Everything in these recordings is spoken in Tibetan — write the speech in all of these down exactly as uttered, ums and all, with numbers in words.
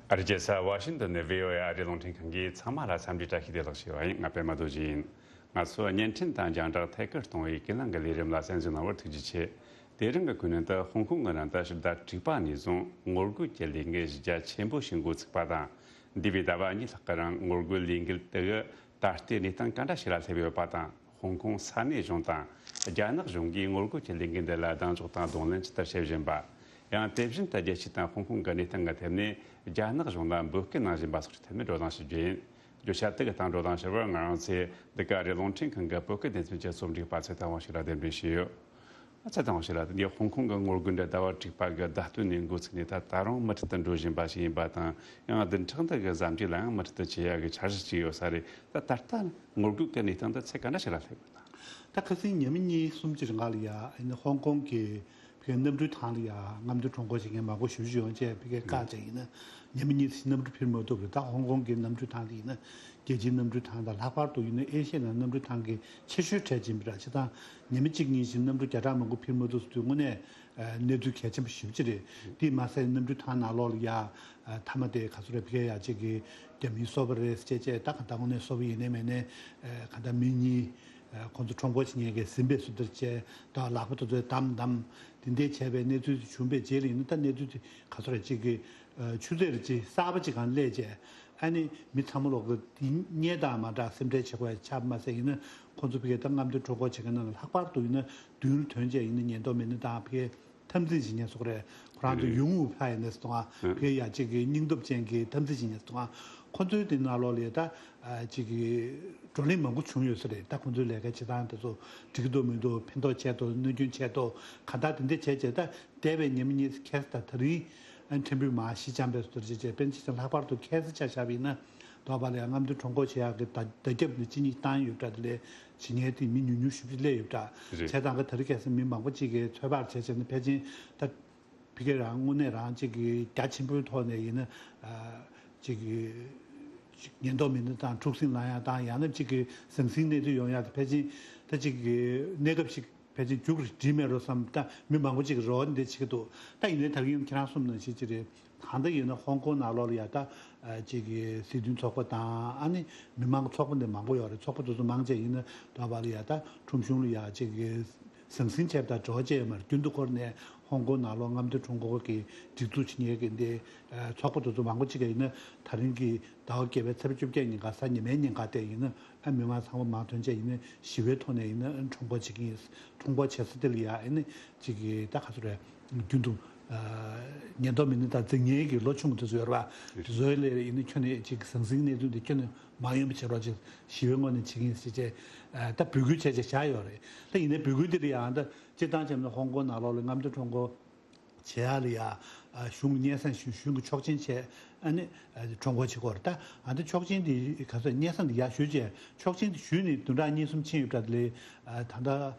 ཨ་རི་རྒྱལ་ས་ཝ་ཤིང་ཏོན་ནས་བྷི་ཨོ་ཨེ་ཨ་རིའི་རླུང་འཕྲིན་ཁང་གིས་ཚང་མ་ལ་འཚམས་འདྲི་བཀྲ་ཤིས་བདེ་ལེགས་ཞུ་བ་ཡིན། ང་པད་མ་རྡོ་རྗེ་ཡིན། ང་ཚོ་བརྙན་འཕྲིན་དང་རྒྱང་བསྒྲགས་ཐད་ཀར་གཏོང་བའི་ཀུན་གླེང་གི་ལས་རིམ་ལ་གསན་གཟིགས་གནང་བར་ཐུགས་རྗེ་ཆེ། དེ་རིང་གི་ཁུངས་སྣེ་དུ་ཧོང་ཀོང་གི་ནང་དུ་ཕྱི་ཟླ་དྲུག་པ་ནས་བཟུང་ངོ་རྒོལ་གྱི་ལས་འགུལ་གཞི་རྒྱ་ཆེན་པོ་ཞིག་འགོ་ཚུགས་པ་དང་། འདས་པའི་ཟླ་བ་གཉིས་ལྷག་གི་རིང་ངོ་རྒོལ་ལས་འགུལ་དེ་གི་ད་ལྟའི་གནས་སྟངས་ག་འདྲ་ཞིག་ལ་སླེབས་ཡོད་པ་དང་། ཧོང་ཀོང་ས་གནས་གཞུང་དང་རྒྱ་ནག་གཞུང་གིས་ངོ་རྒོལ་གྱི་ལས་འགུལ་འདི་ལ་གདེང་འཇོག་དང་གདོང་ལེན་ཇི་ལྟར་བྱེད་བཞིན་པ། ཡང་དེ་བཞིན་དུ་རྒྱལ་སྤྱི་དང་ཧོང་ཀོང་གི་གནས་སྟངས་ཀྱི་ཐད་ནས་རྒྱ་ནག་གཞུང་ལ་འབོད་སྐུལ་གནང་བཞིན་པ་སོགས་ཀྱི་ཐད་ནས་བགྲོ་གླེང་ཞུ་རྒྱུ་ཡིན། བརྗོད་བྱ་དེ་གི་སྟེང་བགྲོ་གླེང་ཞུ་བར་ང་རང་ཚོའི་འདི་ག་ཨ་རིའི་རླུང་འཕྲིན་ཁང་གི་བོད་སྐད་སྡེ་ཚན་གྱི་རྩོམ་སྒྲིག་པ་ཚེ་ཐར་དབང་ཕྱུག་ལགས་གདན་འདྲེན་ཞུས་ཡོད། ཚེ་ཐར་དབང་ཕྱུག་ལགས། དེ་ནས་ཧོང་ཀོང་གི་ངོ་རྒོལ་འདི་ཟླ་བ་དྲུག་པ་གི་བརྡ་སྟོན་ནས་འགོ་ཚུགས་ནས་ད་ད་རུང་མུ་མཐུད་དུ་འགྲོ་བཞིན་པ་ཞིག་ཡིན་པ་དང་། ཡང་བདུན་ཕྲག་འདི་གི་གཟའ་མཇུག་ལ་ཡང་མུ་མཐུད་དུ་བྱེད་ཡག་གི་འཆར་གཞི་ཅིག་ཡོད་ས་རེད། ད་ད་ལྟ་ངོ་རྒོལ་གྱི་གནས་སྟངས་འདི་ཚད་ག་འདྲ་ཞིག་ལ་སླེབས་ཡོད་ན། ད་ཁ་སང་ཉི་མ་གཉིས་གསུམ་གྱི་རིང་ལ་ཡ་ཨ་ནི་ཧོང་ཀོང་གི་ཕ་གིའི་གནམ་གྲུའི་ཐང་ལ་ཡ་རྔམ་སྟོན་ཁྲོམ་སྐོར་བྱེད་མཁན་མང་པོ་ཞེ་པོ་ཅིག་ཡོང་བྱས། ཕ་གིའི་བཀག་བྱས་ཡིན་ན་ཉི་མ་གཉིས་གནམ་གྲུ་འཕུར་མ་ཐུབ་རེད། ད་ཧོང་ཀོང་གི་གནམ་གྲུའི་ཐང་དེ་ཡིན་ན་རྒྱལ་སྤྱིའི་གནམ་གྲུའི་ཐང་དང་། ལྷག་པར་དུ་ཡིན་ན་ཨེ་ཤི་ཡའི་ནང་གནམ་གྲུའི་ཐང་གི་ཆེ་ཤོས་གྲས་ཅིག་ཡིན་པ་རེད། བྱས་ཙང་ཉི་མ་གཅིག་གཉིས་ཤིག་གནམ་གྲུ་བརྒྱ་ཕྲག་མང་པོ་འཕུར་མ་ཐུབ་ཟེར་དུས་དངོས་གནས་ཨ་གནས་ཚུལ་གལ་ཆེན་པོ་ཞེ་པོ་ཅིག་རེད། དེས་མ་ཟད་གནམ་གྲུའི་ཐང་ནང་ལོགས་ལ་ཡ་ཨ་མཐའ་མ་དེ་ག་ཚོད་རེད། ཕ་གིའི་ཡ་གཅིག་གི་རྒྱ་མིའི་སོ་པ་རེད་ཟེར་བྱས་བྱས། ད་ག་ད་དངོས་གནས་སོ་པ་ཡིན་ནའི་མིན་ནའི་ཨ་ག་ད་མི་གཉིས་ཨ་ཁོང་ཚོ་ཁྲོམ་སྐོར་བྱེད་མཁན་གྱིས་ཟིན་པའི་བཟོ་འདྲ་བྱས། ད་ལག་པ་དེ་ཚོ་བསྡམས་བསྡམས་དེ་འདྲས་བྱས་པའི་གནས་ཚུལ་དེ་བྱུང་བའི་རྗེས་ལ་ཡིན་ན། ད་གནས་ཚུལ་དེ་ག་ཚོད་རེད། གཅིག་གི་ཨ་ཆུ་ཚོད་ཅིག་གསར་པ་ཅིག་སྒང་སླེབས་བྱས། ཨ་ནི་མི་ཚང་མ་ལོག་གི་དེ་སྔོན་དང་མ་འདྲ་སེམས་ཁྲལ་བྱེད་དགོས་ཡ་ཆགས་པ་མ་ཟད། ཡིན་ན་ཁོང་ཚོ་ཕ་གིའི་ད་རྔམ་སྟོན་ཁྲོམ་སྐོར་བྱེད་མཁན་རྣམས་ལ་ལྷག་པར་དུ་ཡིན་ན་མདུན་ལ་ཐོན་བྱས་ཡིན་ན་ཉེན་རྟོག་མི་སྣ་དང་ཕ་གིའི་འཐབ་འཛིང་བྱེད་མཁན་སོགས་རེད། ཁོ་རང་ཚོ་ཡུང་ཝུ་ཕ་ཡིན་ནས་སོང་ང་། ཕ་གིའི་ཡ་གཅིག་གི་སྙིང་སྟོབས་ཅན་གྱི་འཐབ་འཛིང་བྱེད་མཁན་སོང་ང་། ཁོ་ཚོའི་དེ་ནང་ལོགས་ལ་ད་ཨ་གཅིག་གི་བགྲོ་གླེང་མང་པོ་བྱུང་ཡོད་ས་རེད། ད་ཁོ་ཚོའི་ལས་ཀ་བྱེད་སྟངས་དེ་ཚོ་འགྲིག་གི་འདུག་མི་འདུག་ཕན་ཐོགས་ཆེ་ཏོ་གནོད་སྐྱོན་ཆེ་ཏོ་གང་ལྟར་དེ་འདྲ་བྱས་བྱས། ད་འདས་པའི་ཉི་མ་གཉིས་ཁ་སང་དང་དེ་རིང་ཨ་ཕྲན་བུ་མར་གཞི་འཁྱམ་པའི་བཟོ་འདྲ་བྱས་བྱས། དཔེར་ན་ཅིག་ལྷག་པར་དུ་ཁ་སང་ཆ་བཞག་པ་ཡིན་ན། དོ་བ་ལ་ཡང་རྔམ་སྟོན་ཁྲོམ་སྐོར་བྱེད་ཡག་གི་བརྡ་བརྡ་ཁྱབ་ནི་ཅི་ཉིད་བཏང་ཡོད་འདྲ། དེ་ལས་བྱེད་མཁན་དེ་མི་ཉུང་ཉུང་ཞེ་པོ་ཅིག་སླེབས་ཡོད་འདྲ། རེད། བྱས་ཙང་གི་དེ་རིང་ཁ་སང་མི་མང་པོ་ཅིག་གིས་ཚོད་དཔག་བྱས་བྱས་ན། ཕལ་ཆེར་ད་ཕ་གི་རང་དངོས་གནས་རང་གཅིག་གི་རྒྱ་ཆེན་པོའི་ཐོག་ནས་ཡིན་ན་ཨ་གཅིག་གི་ཉེན་རྟོག་མི་སྣ་དང་འཁྲུག་ཟིང་ལངས་ཡག་དང་། ཡང་ན་གཅིག་གི་ཟང་ཟིང་གནས་ཚུལ་ཡོང་ཡག་དེ་ཕལ་ཆེར་ད་གཅིག་གི་གནས་སྐབས་ཤིག་ཕལ་ཆེར་མཇུག་རིས་འགྲིལ་མེད་འགྲོ་བསམ། ད་མི་མང་པོ་ཅིག་གིས་རེ་བ་འདི་བྱེད་ཀྱི་འདུག་ད་ཡིན་ནའི་ད་གིན་ཁྱེད་རང་གསུངས་ནང་བཞིན་ཅིག་རེད། གང་ལྟར་ཡིན་ན་ཧོང་ཀོང་ནང་ལོགས་ལ་ཡ་ད་ཨ་གཅིག་གི་སྲིད་དོན་ཚོགས་པ་དང་། ཨ་ནི་མི་མང་གི་ཚོགས་པ་འདི་མང་པོ་ཡོད་རེད། ཚོགས་པ་དེ་ཚོ་མང་ཆེ་ཡིན་ན་དོ་བ་ལ་ཡ་ད་ཁྲོམ་གཞུང་ལ་ཡ་གཅིག་གི་ཟང་ཟིང་བྱས་པ་དང་འབྲེལ་བ་བཅས་ཡོད་མ་རེད། རྒྱུན་དུ་འཁོར་ནས་ཧོང་ཀོང་ནང་ལོགས་རྔམ་སྟོན་ཁྲོམ་སྐོར་གྱི་སྒྲིག་འཛུགས་བྱེད་མཁན་གྱི་འདི་ཨ་ཚོགས་པ་དེ་ཚོ་མང་པོ་ཅིག་ཡིན་ན། ད་རིང་གི་ཟླ་བ་བརྒྱད་པའི་ཚེས་པ་བཅོ་བརྒྱད་ཉིན་ཀ་གཟའ་ཉི་མའི་ཉིན་ཀ་དེ་ཡིན་ན། ཨ་མི་མང་ཚང་མ་མར་ཐོན་བྱས་ཡིན་ན་ཞི་བའི་ཐོག་ནས་ཡིན་ན་ཁྲོམ་སྐོར་བྱེད་ཀྱི་ཡིན། ཁྲོམ་སྐོར་བྱེད་ས་དེ་ལ་ཡ་ཨ་ནི་གཅིག་གི་ད་ག་ཚོད་རེད། རྒྱུན་དུ་ཨ་ཉེན་རྟོག་མི་སྣ་དང་འཛིང་ངེས་ཀྱི་ལོ་ཆུང་དེ་ཚོ་ཡོད་རེད་པ། དེ་ཚོའི་ལས་ཡིན་ན་ཁྱོན་ནས་གཅིག་ཟང་ཟིང་གནས་ཚུལ་འདི་ཁྱོན་ནས་མ་ཡོང་བ་བྱེད་རོགས་བྱེད། ཞི་བའི་ངོས་ནས་བྱེད་ཀྱི་ཡིན་ཟེར་བྱས་ཨ་ད་འབོད་སྐུལ་བྱས་བྱས་བཞག་ཡོད་རེད། ད་ཡིན་ནའི་འབོད་སྐུལ་དེ་ལ་ཡང་ད་སྤྱིར་བཏང་བྱས་ན་ཧོང་ཀོང་ནང་ལོགས་ལ་རྔམ་སྟོན་ཁྲོམ་སྐོར་བྱེད་ཡག་ལ་ཡ་ཨ་གཞུང་གི་སྙན་སེང་ཞུས། གཞུང་གི་ཆོག་མཆན་བྱས། ཨ་ནི་ཨ་ཁྲོམ་སྐོར་བྱེད་དགོས་རེད། ད་ཨ་ད་ཆོག་མཆན་དེ་ག་ཚོད་སྙན་སེང་དེ་ཡར་ཞུས་བྱས། ཆོག་མཆན་དེ་ཞུས་ནས་བདུན་ཕྲག་གཉིས་གསུམ་ཕྱིན་ཡོད་འདྲ། དེ་ལས་ཨ་ད་ལྟ་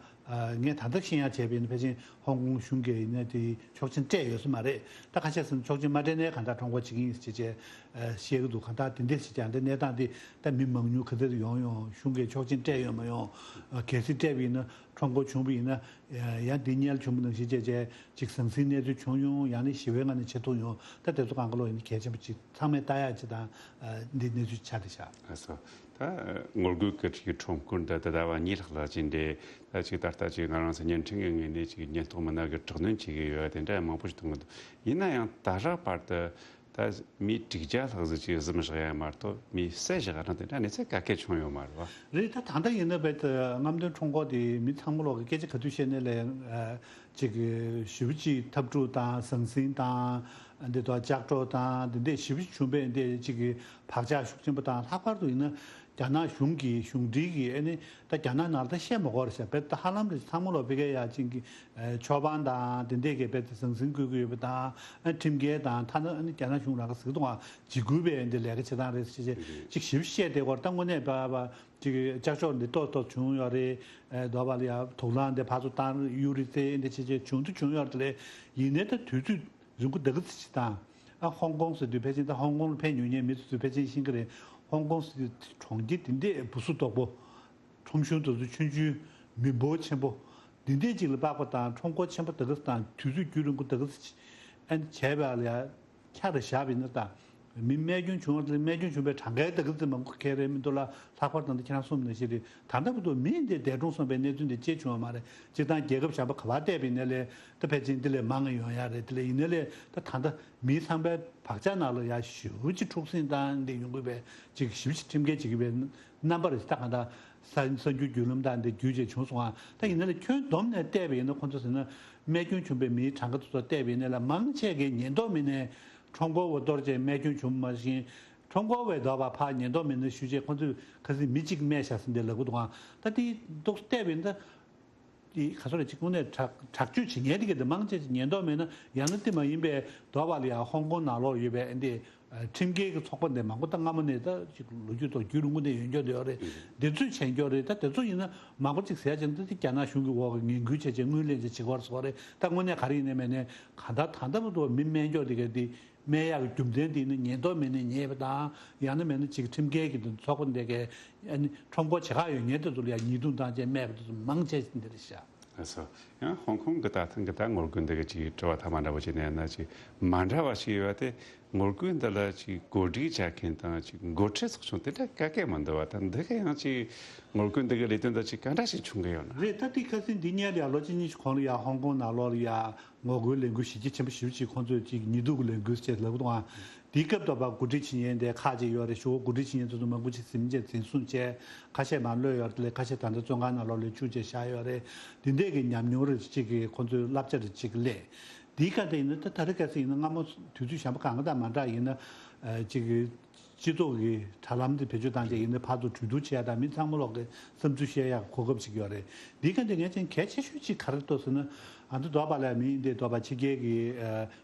ཨ་ངས་ད་ལྟ་ཤེས་ཡག་བྱས་པ་ཡིན་ན་ཕལ་ཆེར་ཧོང་ཀོང་གཞུང་གིས་ཡིན་ན་དེ་ཆོག་མཆན་སྤྲད་ཡོད་ས་མ་རེད། ད་ཁ་ཤས་ཟེར་ན་ཆོག་མཆན་མ་སྤྲད་ནའི་གང་ལྟར་ཁྲོམ་སྐོར་བྱེད་ཀྱི་ཡིན་ཟེར་བྱས་ཨ་བཤད་ཀྱི་འདུག་གང་ལྟར་དེ་འདྲས་ཟེར་ཀྱང་། འདི་གནས་སྟངས་དེ་ད་མི་མང་ཉུང་ག་ཚོད་ཡོང་ཡོང་། གཞུང་གིས་ཆོག་མཆན་སྤྲད་ཡོད་མ་ཡོང་། ཨ་གལ་སྲིད་སྤྲད་པ་ཡིན་ན། ཁྲོམ་སྐོར་བྱུང་བ་ཡིན་ན། ཡང་འདི་སྔོན་ལ་བྱུང་བ་ནང་བཞིན་བྱས་བྱས་ཅིག་ཟང་ཟིང་གནས་ཚུལ་བྱུང་ཡོང་། ཡང་ན་ཞི་བའི་ངང་ནས་བྱེད་ཐུབ་ཡོང་། ད་དེ་ཚོ་གང་ག་ལོག་ཡིན་ན་གལ་ཆེན་པོ་ཅིག་ཚང་མས་ལྟ་ཡག་ཅིག་དང་། ཨ་འདི་གནས་ཚུལ་ཆགས་བསྡད་ཤག་ཨ་སོ། ད་ངོ་རྒོལ་གྱི་ཅིག་ཁྲོམ་སྐོར་འདི་ད་ཟླ་བ་གཉིས་ལྷག་ལྷག་ཅིག་འདྲ། ད་ཅིག་ད་ལྟ་ཅིག་ང་རང་ཚོ་བརྙན་འཕྲིན་གྱི་ངོས་ནས་ཅིག་ཉེན་རྟོག་མི་སྣ་གིས་དྲག་གནོན་བྱེད་ཀྱི་ཡོད་དེ་འདྲ་མང་པོ་ཞིག་མཐོང་གི་འདུག་ཡིན་ན་ཡང་ད་རག་བར་དུ། ད་མི་དྲུག་བརྒྱ་ལྷག་ཟིག་ཅིག་གཟིམ་བཞག་ཡ་མ་གཏོགས་མི་བསད་བཞག་ཡ་རང་དེ་འདྲ་གནས་ཚུལ་ག་གེ་བྱུང་ཡོད་མ་རེད་པ། རེད། ད་ད་ལྟ་ཡིན་ན་རྦད་དེ་རྔམ་སྟོན་ཁྲོམ་སྐོར་དེ་མི་ཚང་མ་ལོག་གི་སྐད་ཆ་ག་དུས་བཤད་ནའི་ལས་ཨ་ཅིག་གི་ཞེ་པོ་ཅིག་འཐབ་འཁྲུག་དང་ཟང་ཟིང་དང་། འདི་དང་ལྕགས་སྒྲོག་དང་འདི་འདྲས་ཞེ་པོ་ཅིག་བྱུང་བས། འདི་ཅིག་གི་བག་ཆགས་ཤུགས་ཆེན་པོ་དང་། ལྷག་པར་དུ་ཡིན་ན། རྒྱ་ནག་གཞུང་གིས་གཞུང་འབྲེལ་གྱིས་ཨ་ནི་ད་རྒྱ་ནག་ནང་ལ་ད་བཤད་མ་དགོས་རེད་ཤག་རྦད་དེ་ཧ་ལམ་རེད། ཚང་མ་ལོག་ཕ་གི་ཡ་ཅིག་གི་ཨ་ཆོས་དཔོན་དང་དེ་འདྲས་ཀྱིས་རྦད་དེ་ཟང་ཟིང་བསྐུལ་གྱི་ཡོད་པ་དང་། ཨ་ཁྲིམས་འགལ་དང་། ཐ་ན་ཨ་ནི་རྒྱ་ནག་གཞུང་རང་གིས་ཟེར་གྱི་འདུག་ག་འཇིགས་སྐུལ་བའི་འདི་ལས་ཀ་བྱེད་སྟངས་རེད་ཟེར་བྱས་ཅིག་ཞིབ་བཤད་བསྡད་ཀྱི་ཡོད་རེད། ད་དངོས་གནས་པ་པ་ཅིག་ལྕགས་ཤོག་འདི་ཏོག་ཏོག་བྱུང་ཡོད་རེད། ཨ་དོ་བ་ལ་ཡ་དུག་རླངས་འདི་ཕར་ཚུར་བཏང་ཡོད་རེད་ཟེར། འདི་བྱས་བྱས་བྱུང་དུ་བྱུང་ཡོད་རེད། དེ་ལས་ཡིན་ནའི་ད་དུས་ཚོད་རིང་པོ་འདུག་གི་ཟེར་བྱས་དང་། ཨ་ཧོང་ཀོང་ཟེར་དུས་ཕལ་ཆེར་ད་ཧོང་ཀོང་ལ་ཕེབས་མྱོང་མཁན་མི་ཚོས་ཕལ་ཆེར་ཤེས་ཀྱི་རེད། ཧོང་ཀོང་ཟེར་དུས་གྲོང་ཁྱེར་དེ་འདྲས་སྦུ་སུ་རྡོག་པོ། ཁྲོམ་གཞུང་དེ་ཚོ་ཆུང་ཆུང་། མི་འབོར་ཆེན་པོ་འདི་འདྲས་ཅིག་ལ་དཔག་པ་དང་། ཁྲོམ་སྐོར་ཆེན་པོ་འདུག་གི་ཟེར་དང་། དུས་ཚོད་རྒྱུན་རིང་པོ་འདུག་གི་ཟེར་བྱས། ཨ་ནི་བྱས་པ་ལ་ཡ་ཁྱབ་རེ་བཞག་པ་ཡིན་ན་ད། མི་རྨས་སྐྱོན་བྱུང་བ་དེ་རྨས་སྐྱོན་བྱུང་བའི་གྲངས་ཀའི་ད་གི་ཙམ་མང་པོ་ཁེལ་རེད་མི་འདུག་ལ། ལྷག་པར་ད་ལྟ་ཁྱེད་རང་གསུངས་ནང་བཞིན་རེད། ད་ལྟ་བར་དུ་མི་འདི་འདས་གྲོངས་སོང་བའི་གནས་ཚུལ་འདི་ཅིག་བྱུང་བ་མ་རེད། སྤྱིར་བཏང་རྒྱལ་ཁབ་གཞན་པ་ག་པར་བལྟས་པ་ཡིན་ན་ལས་ད་ཕལ་ཆེར་འདི་ལས་མང་ཡོང་ཡ་རེད། དེ་ལས་ཡིན་ན་ལས་ད་ད་ལྟ་མི་ཚང་པའི་བག་ཆགས་ནང་ལ་ཡ་ཞེ་པོ་ཅིག་འཁྲུག་ཟིང་བཏང་འདི་ཡོང་གི་བས་ཅིག་ཞེ་པོ་ཅིག་ཁྲིམས་འགལ་བྱེད་ཀྱི་བས་རྣམ་པ་རེད། ད་གང་ལྟར་ས་གསར་འགྱུར་བརྒྱུད་ལམ་དང་འདི་བརྒྱུད་བྱས་བྱུང་སོང་ཨ། ད་ཡིན་ན་ལས་ཁྱོན་བསྡོམས་ནས་བལྟས་པ་ཡིན་ན་ཁོང་ཚོ་ཟེར་ན་རྨས་སྐྱོན་བྱུང་བའི་མིའི་གྲངས་ཀ་དེ་ཚོ་བལྟས་པ་ཡིན་ན་ལས་མང་ཆེ་གི་ཉེན་རྟོག་མི་སྣས་ཁྲོམ་སྐོར་བ་གཏོར་བྱས་རྨས་སྐྱོན་བྱུང་མ་ཤེས། ཁྲོམ་སྐོར་བས་འདོགས་པ་ཕར་ཉེན་རྟོག་མི་སྣ་ཞུ་བྱས་ཁོང་ཚོས་ཁ་སང་མི་གཅིག་རྨས་བཞག་ཟིན་ཏེ་ལབ་གི་འདུག་ཨང་། ད་དེ་འདུག་བལྟས་པས་ད་དེ་ག་ཚོད་རེད་ཅིག་དངོས་གནས་དྲག་དྲག་སྤྱོད་བྱེད་མཁན་དེ་ག་དེ་མང་ཆེ་ཉེན་རྟོག་མི་སྣ་ཡང་ན་དེ་མ་ཡིན་པའི་འདོགས་པ་ལ་ཡང་ཧོང་ཀོང་ནང་ལོགས་ཡོད་པའི་ཨ་འདི་ཁྲིམས་འགལ་གྱི་ཚོགས་པ་འདི་མང་པོ་ད་སྔ་མོ་ནས་ད་ཅིག་ལོ་རྒྱུས་ཐོག་རྒྱུན་རིང་པོ་ནས་ཡོད་འགྱོ་འདོད་རེད། འདི་ཚོས་བྱས་འགྱོ་རེད། ད་དེ་ཚོ་ཡིན་ན་མང་པོ་ཅིག་ཟེར་ཡ་ཅིག་ད་དེ་རྒྱ་ནག་གཞུང་གི་འོག་གི་ངན་སྐུལ་བྱས་བྱས་དངུལ་ལེན་བྱས་བྱེད་ཀྱི་ཡོད་རེད་ཟེར་བ་རེད། ད་དངོས་གནས་ག་རེ་ཡིན་ནའི་མིན་ནའི་གང་ལྟར་ད་ལྟ་བར་དུ་མི་རྨས་སྐྱོན་དེ་ག་དེ། སྨན་ཡག་གི་རྒྱུ་མཚན་དེ་ནི་ཉེན་རྟོག་མི་སྣས་ཉེས་པ་དང་ཡང་ན་མེད་ན་ཅིག་ཁྲིམས་འགལ་གྱི་དེ་ཚོགས་པ་འདི་གའི་ཨ་ནི་ཁྲོམ་སྐོར་བྱེད་ག་ཡོད་མཁན་དེ་ཚོ་ལ་ཡང་ཉེས་རྡུང་བཏང་བྱས་སྨས་པ་དེ་ཚོ་མང་ཆེ་ཞིག་འདི་རེད་ཤག་ཨ་སོ། ཡང་ཧོང་ཀོང་གི་ད་ཐེངས་གི་ད་ངོ་རྒོལ་འདི་གི་ཅིག་དྲི་བ་ད་མ་འདྲ་བོ་ཅིག་ནས་ན་ཅིག་མ་འདྲ་བ་ཞིག་ཡོད་པ་དེ། ངོ་རྒོལ་འདི་ལ་ཅིག་གོ་སྒྲིག་བྱ་མཁན་དང་ཅིག་འགོ་ཁྲིད་ཚོགས་ཆུང་དེ་འདྲ་ག་གེ་མི་འདུག་བ། ད་འདི་ག་ཡང་ཅིག་ངོ་རྒོལ་འདི་གི་ལས་དོན་དང་ཅིག་ག་འདྲ་ཞིག་བྱུང་གི་ཡོད་ན། རེད། ད་དེ་ཁ་སང་འདི་སྔོན་ལ་ཡང་ལོ་གཅིག་གཉིས་ཤིག་གོང་ལ་ཡང་ཧོང་ཀོང་ནང་ལོགས་ལ་ཡང་ངོ་རྒོལ་ལས་འགུལ་གཞི་རྒྱ་ཆེན་པོ་ཞེ་པོ་ཅིག་ཁོང་ཚོས་ཅིག་ཉེས་འཛུགས་ཀྱི་ལས་འགུལ་ཅེས་ལབ་འདུག་ཨང་། དེའི་སྐབས་དུ་བ་གོ་སྒྲིག་བྱེད་མཁན་དེ་ཁག་ཅིག་ཡོད་རེད། ཞུ་བ་གོ་སྒྲིག་བྱེད་མཁན་ཚོ་ཚོ་མང་པོ་ཅིག་ཟིན་བྱས་འཛིན་བཟུང་བྱས་ཁ་ཤས་མར་གློད་ཡོད་རེད། དེ་ལས་ཁ་ཤས་ད་ལྟ་བཙོན་ཁང་ནང་ལོགས་ལ་བཅུག་བྱས་བཞག་ཡོད་རེད། དེ་འདྲས་ཀྱི་ཉམས་མྱོང་རེ་ཅིག་གིས་ཁོང་ཚོའི་བསླབ་བྱ་རེ་ཅིག་སླེབས། དེའི་སྐབས་དེ་ཡིན་ན་ད་ད་རེས་ཁ་སང་ཡིན་ན་སྔ་མོ་དུས་ཚོད་གཞན་པ་གང་ག་དང་མ་འདྲ་ཡིན་ན་ཅིག་སྤྱི་ཚོགས་ཀྱི་དྲ་ལམ་དེ་བེད་སྤྱོད་བཏང་བྱས་ཡིན་ན་ཕར་ཚུར་གྲོས་བསྡུར་བྱེད་ཡ་དང་མི་ཚང་མ་ལོག་གི་བསམ་ཚུལ་བཤད་ཡ་གོ་སྐབས་ཤིག་ཡོད་རེད། འདིའི་ཁ་འདི་ངས་ཅན་གལ་ཆེ་ཤོས་ཅིག་ག་རེ་ལྟོས་ཟེར་ན། ཨ་ནི་འདོད་པ་ལ་མི་འདི་འདོད་པ་ཕྱི་རྒྱལ་གྱི་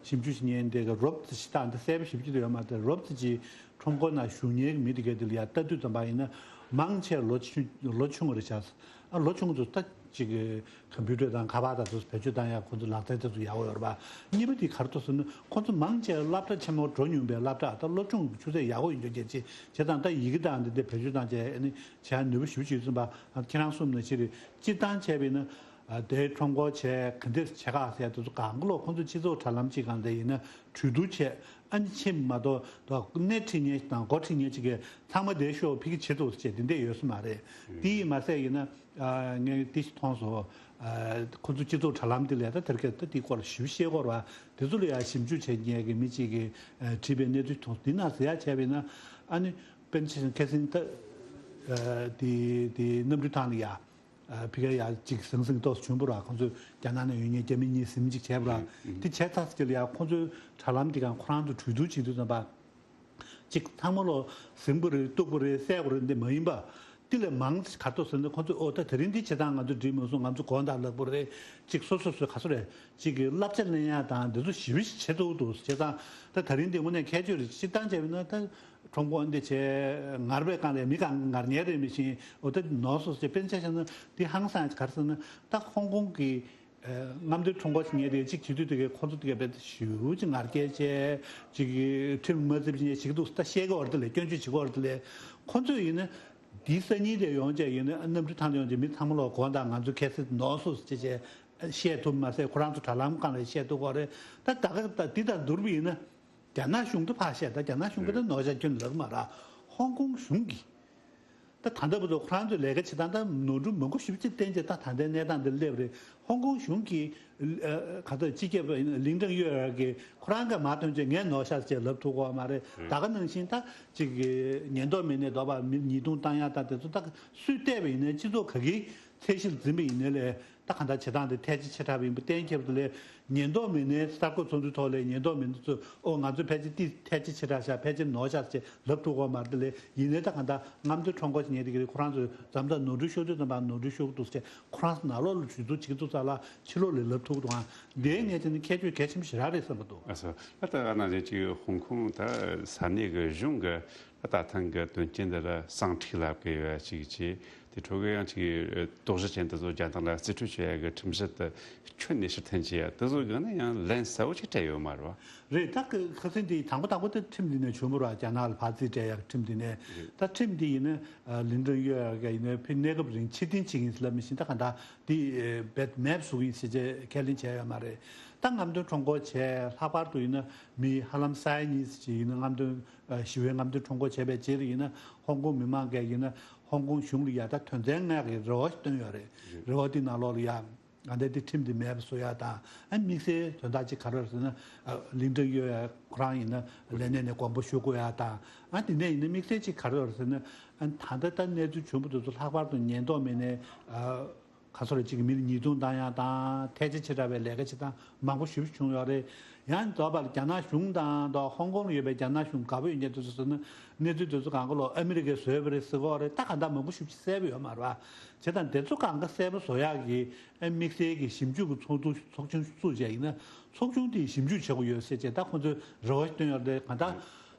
ཞིབ་འཇུག་བྱེད་མཁན་འདི་གི་རོབ་ཙམ་ཞིག་བཏང་འདི་གསལ་པོ་ཞིབ་ཅིག་ཡོད་མ་རེད། རོབ་ཙམ་ཅིག་ཁྲོམ་སྐོར་ནང་བཞུགས་མཁན་གྱི་མི་དེ་ག་དེ་ལ་ཡ་ལྟ་དུས་ཙམ་པ་ཡིན་ན་མང་ཆེ་ལོ་ཆུང་ལོ་ཆུང་བ་རེད་ཤག་ཨ་ལོ་ཆུང་ཚོ་ད་ཅིག་གི་ཀམ་པུ་ཊར་དང་ཁ་པར་དང་དེ་ཚོ་བེད་སྤྱོད་བཏང་ཡག་ཁོ་ཚོ་ལག་རྩལ་དེ་ཚོ་ཡག་པོ་ཡོད་རེད་པ། གཉིས་པ་དེ་ག་རེ་འདུག་ཟེར་ན་ཁོ་ཚོ་མང་ཆེ་སློབ་གྲྭ་ཆེན་མོ་འགྲོ་མྱོང་པའི་སློབ་གྲྭ་ད་སློབ་སྦྱོང་གི་ཆུ་ཚད་ཡག་པོ་ཡིན་འདུག་རྒྱལ་ཆེ་བྱས་ཙང་ད་ཡི་གེ་དང་འདི་འདྲ་བེད་སྤྱོད་བཏང་བྱས་ཨ་ནི་བྱས་ནུས་པ་ཞེ་པོ་ཞིག་ཡོད་ཙམ་པ་ཁྱེད་རང་གསུངས་ནང་བཞིན་རེད། སྤྱིར་བཏང་བྱས་པ་ཡིན་ན་དེའི་ཁྲོམ་སྐོར་བྱས་ག་འདྲས་བྱེད་ག་ཟེར་དེ་ཚོ་གང་ག་ལོག་ཁོ་ཚོ་སྤྱི་ཚོགས་དྲ་ལམ་གཅིག་སྒང་དེ་ཡིན་ན་གྲོས་བསྡུར་བྱས་ཨ་ནི་ཕྱིན་མ་གཏོགས་སྣེ་ཁྲིད་མཁན་དང་འགོ་ཁྲིད་མཁན་གཅིག་གིས་ཚང་མ་བསྡད་ཤོག་ཕ་གི་བྱེད་འདུག་ཟེར་བྱས་དེ་འདྲས་ཡོད་ས་མ་རེད། དེ་ཡིན་མ་ཟད་ཡིན་ན། ངས་དེ་ཞིག་མཐོང་སོང་། ཁོ་ཚོ་སྤྱི་ཚོགས་དྲ་ལམ་དེ་ལས་ད་དེར་སྐད་ད་དེའི་སྐོར་ལ་ཞིབ་བཤད་སྐོར་བ་དེ་ཚོ་ལ་ཡང་ཞིབ་འཇུག་བྱེད་མཁན་གྱི་མི་གཅིག་གིས་བྲིས་པའི་གནས་ཚུལ་མཐོང་། དེ་ན་ཟེར་ཡག་བྱས་པས་ན་ཨ་ནི་པཎ་ཆེན་ཁ་སང་ད་དེ་དེ་གནམ་གྲུ་ཐང་ལ་ཡ་ཕི་ག་ཡ་གཅིག་ཟང་ཟིང་ཏོག་བྱུང་བ་ར། ཁོང་ཚོས་རྒྱ་ནག་ནས་ཡོང་མཁན་རྒྱ་མི་གཉིས་ཟིན་གཅིག་བྱས་པ་ར། དེ་བྱས་ཚར་ཚར་ལ་ཡ་ཁོང་ཚོའི་དྲ་ལམ་དེ་གང་ཁོ་རང་ཚོ་གྲོས་བསྡུར་བྱེད་དུས་ཙམ་པ། གཅིག་ཚང་མ་ལོ་ཟིང་པོ་རེད་སྟུག་པོ་རེད་གསལ་པོ་རེད་འདི་མ་ཡིན་པ། འདི་ལས་མང་ག་ཏོ་ཟེར་ན་ཁོ་ཚོས་ཨོ་ད་དེ་རིང་འདི་བྱེད་སྟངས་ང་ཚོ་འགྲིག་མ་སོང་ང་ཚོ་གོ་བརྡ་ལེགས་པོ་རེད། གཅིག་སོ་སོ་སོ་ག་སོ་རེད་གཅིག་གི་བསླབ་བྱ་ལེན་ཡག་དང་འདི་ཚོ་ཞི་བ་ཞིག་བྱེད་ཐུབ་འདུག་བྱེད་སྟངས་ད་ད་རིང་འདི་དངོས་གནས་ཁྱད་ཆོས་རེད། སྤྱིར་བཏང་བྱས་པ་ན་ད་ཁྲོམ་སྐོར་འདི་བྱས་ངར་བའི་སྒང་ལས་མི་གང་ངར་ཉལ་རེད་མི་ཤེས་ཨོ་ད་ནོར་སོ་ཟེར་དཔེར་ན་ཆ་བཞག་ན་འདི་ཧང་སང་ག་རེ་ཟེར་ན་ད་ཧོང་ཀོང་གི་རྔམ་སྟོན་ཁྲོམ་སྐོར་ཞིག་ཉལ་དེ་གཅིག་བྱེད་དུས་དེ་གའི་ཁོ་ཚོ་དེ་གའི་བེད་ཞུ་ཅིག་ངར་སྐད་བྱས་ཅིག་ཁྲིམས་མ་བརྩི་བ་ཉལ་ཞིག་འདུག་ད་བཤད་གི་འོར་དེ་ལས་སྐྱོན་བརྗོད་བྱེད་གི་འོར་དེ་ལས་ཁོ་ཚོས་ཡིན་ན་འདིའི་སང་ཉིན་དེ་ཡོང་བྱས་ཡིན་ན་གནམ་གྲུ་ཐང་དུ་ཡོང་བྱས་མི་ཚང་མ་ལོག་གོང་དང་ང་ཚོ་ཁ་སང་ནོར་སོང་ཟེར་བྱས་བཤད་ཐུབ་མ་ཟད་ཁོ་རང་ཚོ་དྲ་ལམ་སྒང་ལ་བཤད་ཐུབ་གི་རེད། ད་ད་ག་ད་འདི་དང་བསྡུར་བ་ཡིན་ན་རྒྱ་ནག་གཞུང་དུ་ཕར་བཤད་ད་རྒྱ་ནག་གཞུང་གི་ད་ནོར་བྱ་སྐྱོན་ལབ་མ་ར་ཧོང་ཀོང་གཞུང་གིས། ད་ད་ལྟ་བར་དུ་ཁོ་རང་ཚོའི་ལས་ཀ་བྱེད་སྟངས་ད་ནོར་འཁྲུལ་མང་པོ་ཞེ་པོ་ཅིག་བསྟན་རྗེས་ད་ད་ལྟའི་གནས་སྟངས་འདི་སླེབས་རེད། ཧོང་ཀོང་གཞུང་གིས་ག་ཚོད་སྤྱི་ཁྱབ་ལིང་ཀྲང་ཡོད་ཡ་གིས་ཁོ་རང་གིས་མ་ཐོན་རྗེས་ངས་ནོར་ཤག་ཅེས་ལབ་ཐུབ་ཀྱི་ཡོད་མ་རེད། ད་ག་ནང་བཞིན་ད་ཅིག་ཉེན་རྟོག་མི་སྣས་འདོད་པ་མི་ཉེས་རྡུང་བཏང་ཡ་ད་དེ་ཚོ་ད་སུས་བལྟས་པ་ཡིན་ནའི་སྤྱི་ཚོགས་ག་གིས་ཚད་གཞིར་འཛིན་པ་ཡིན་ནའི་ལས་ད་ག་འདྲ་བྱེད་སྟངས་དེ་ཐལ་ཆ་ཆེ་དྲགས་པ་ཡིན་པ་གཏན་འཁེལ་བ་དེ་ལས་ཉེན་རྟོག་མི་སྣའི་གསར་འགོད་ཚོགས་འདུའི་ཐོག་ལས་ཉེན་རྟོག་མི་སྣ་ཚོས་ཨོ་ང་ཚོ་ཕལ་ཆེར་ཏི་ཐལ་ཆ་ཆེ་དྲགས་ཤག་ཕལ་ཆེར་ནོར་ཤག་ཅེས་ལབ་ཐུབ་ཀྱི་ཡོད་མ་རེད། དེ་ལས་ཡིན་ནའི་ད་ག་འདྲ་རྔམ་སྟོན་ཁྲོམ་སྐོར་ཞིག་ཉལ་དེ་གི་རེད། ཁོ་རང་ཚོས་འཛམ་ཐང་ནོར་འཁྲུལ་ཤོར་དུས་ཙམ་པ་ནོར་འཁྲུལ་ཤོར་གི་འདུག་ཅེས་ཁོ་རང་ཚོ་ནང་ལོགས་ལ་གྲོས་བསྡུར་བྱེད་ཀྱི་འདུག་ས་ལ་ཕྱི་ལོགས་ལ་ལབ་ཐུབ་ཀྱི་འདུག་ཨང་། དེའི་ངས་བྱས་ན་ཁྱད་ཆོས་གལ་ཆེན་པོ་ཞེ་དྲག་རེད་བསམ་གྱི་འདུག་ཨ་སོ། ད་ལྟ་ཨ་ན་རེ་ཅིག་ཧོང་ཀོང་ད་ས་གནས་ཀྱི་གཞུང་གི་ད་ཐེངས་ཀྱི་དོན་རྐྱེན་འདི་ལ་ཟིང་འཁྲུག་ལབ་ཀྱི་ཡོད་ཅིག་བྱས། དེ་འཕྲོ་གི་ཡང་ཅིག་དོགས་གཞི་ཅན་དེ་ཚོ་རྒྱ་ནག་ལ་རྩིས་སྤྲོད་བྱེད་ཡ་གི་ཁྲིམས་གཞི་དེ་ཁྱོན་ནས་ཕྱིར་འཐེན་བྱེད་ཡ་དེ་ཚོ་གི་ནི་ཡང་ལན་གསལ་བོ་ཅིག་སྤྲད་ཡོད་མ་རེད་བ། རེད། ད་ཁ་སང་དེ་དང་པོ་དང་པོ་དེ་ཁྲིམས་འདི་ནས་བྱུང་བ་རེད་བ། རྒྱ་ནག་ལ་ཕར་རྩིས་སྤྲད་ཡ་གི་ཁྲིམས་འདི་ནས། ད་ཁྲིམས་འདི་ཡིན་ན་ལིན་ཀྲང་ཡོད་ཡ་གི་ཡིན་ན་ཕའི་གནས་སྐབས་རིང་ཕྱིར་འཐེན་བྱེད་ཀྱི་ཡིན་ཟེར་ལབ་མི་ཤེས། ད་ག་འདྲ་དེ་བེད་མེད་བཟོ་གི་ཡིན་ཟེར་བྱས་ཁས་ལེན་བྱས་ཡོད་མ་རེད། ད་རྔམ་སྟོན་ཁྲོམ་སྐོར་བྱས། ལྷག་པར་དུ་ཡིན་ན་མི་ཧ་ལམ་ས་ཡ་གཉིས་ཅིག་ཡིན་ན་རྔམ་སྟོན་ཨ་ཞི་བའི་རྔམ་སྟོན་ཁྲོམ་སྐོར་བྱས་པའི་རྗེས་ལ་ཡིན་ན་ཧོང་ཀོང་མི་མང་གིས་ཡིན་ན་ཧོང་ཀོང་གཞུང་ལ་ཡ་ད་དོན་ཚན་ལྔ་གི་རེ་བ་ཞིག་བཏོན་ཡོད་རེད། རེད། རེ་བ་དེ་ནང་ལོགས་ལ་ཡ། ང་འདི་འདི་ཁྲིམས་འདི་མེད་པ་བཟོ་ཡ་དང་། ཨ་དམིགས་བསལ་དོན་དག་ཅིག་ག་རེ་རེད་ཟེར་ན། ཨ་ལིན་ཀྲིན་ཡོ་ཡ་ཁོ་རང་ཡིན་ན་ལས་གནས་ནས་དགོངས་པ་ཞུ་དགོས་ཡ་དང་། ཨ་དེ་ནས་ཡིན་ན་དམིགས་བསལ་ཅིག་ག་རེ་རེད་ཟེར་ན། ཨ་ད་ལྟ་ད་གནས་ཚུལ་བྱུང་བ་དེ་ཚོ་ལྷག་པར་དུ་ཉེན་རྟོག་མི་སྣས་ཨ་ག་ཚོད་རེད་ཅིག་མི་ལ་ཉེས་རྡུང་བཏང་ཡ་དང་ཐལ་ཆ་ཆེ་དྲགས་པའི་ལས་ཀ་བྱེད་སྟངས་མང་པོ་ཞེ་པོ་བྱུང་ཡོད་རེད། ཡང་རྫོགས་པར་རྒྱ་ནག་གཞུང་དང་ད་ཧོང་ཀོང་ལ་ཡོད་པའི་རྒྱ་ནག་གཞུང་དགའ་པོ་ཡོད་མཁན་དེ་ཚོ་ཟེར་ན་གནས་ཚུལ་དེ་ཚོ་གང་ག་ལོ་ཨ་མི་རི་ཀས་བཟོས་པ་རེད་ཟེར་གྱི་ཡོད་རེད། ད་གང་ལྟར་མང་པོ་ཞེ་པོ་ཅིག་གསལ་པོ་ཡོད་མ་རེད་པ། བྱས་ཙང་དེ་ཚོ་གང་ག་གསལ་པོ་བཟོ་ཡག་གི་ཨ་དམིགས་བསལ་གྱི་ཞིབ་འཇུག་གི་ཚོགས་འདུ་ཚོགས་ཆུང་བཙུགས་བྱས་ཡིན་ན་ཚོགས་ཆུང་དེས་ཞིབ་འཇུག་བྱེད་དགོས་ཡོད་ཟེར་བྱས་ད་ཁོང་ཚོས་རེ་བ་ཞིག་བཏོན་ཡོད་རེད། གང་ལྟར་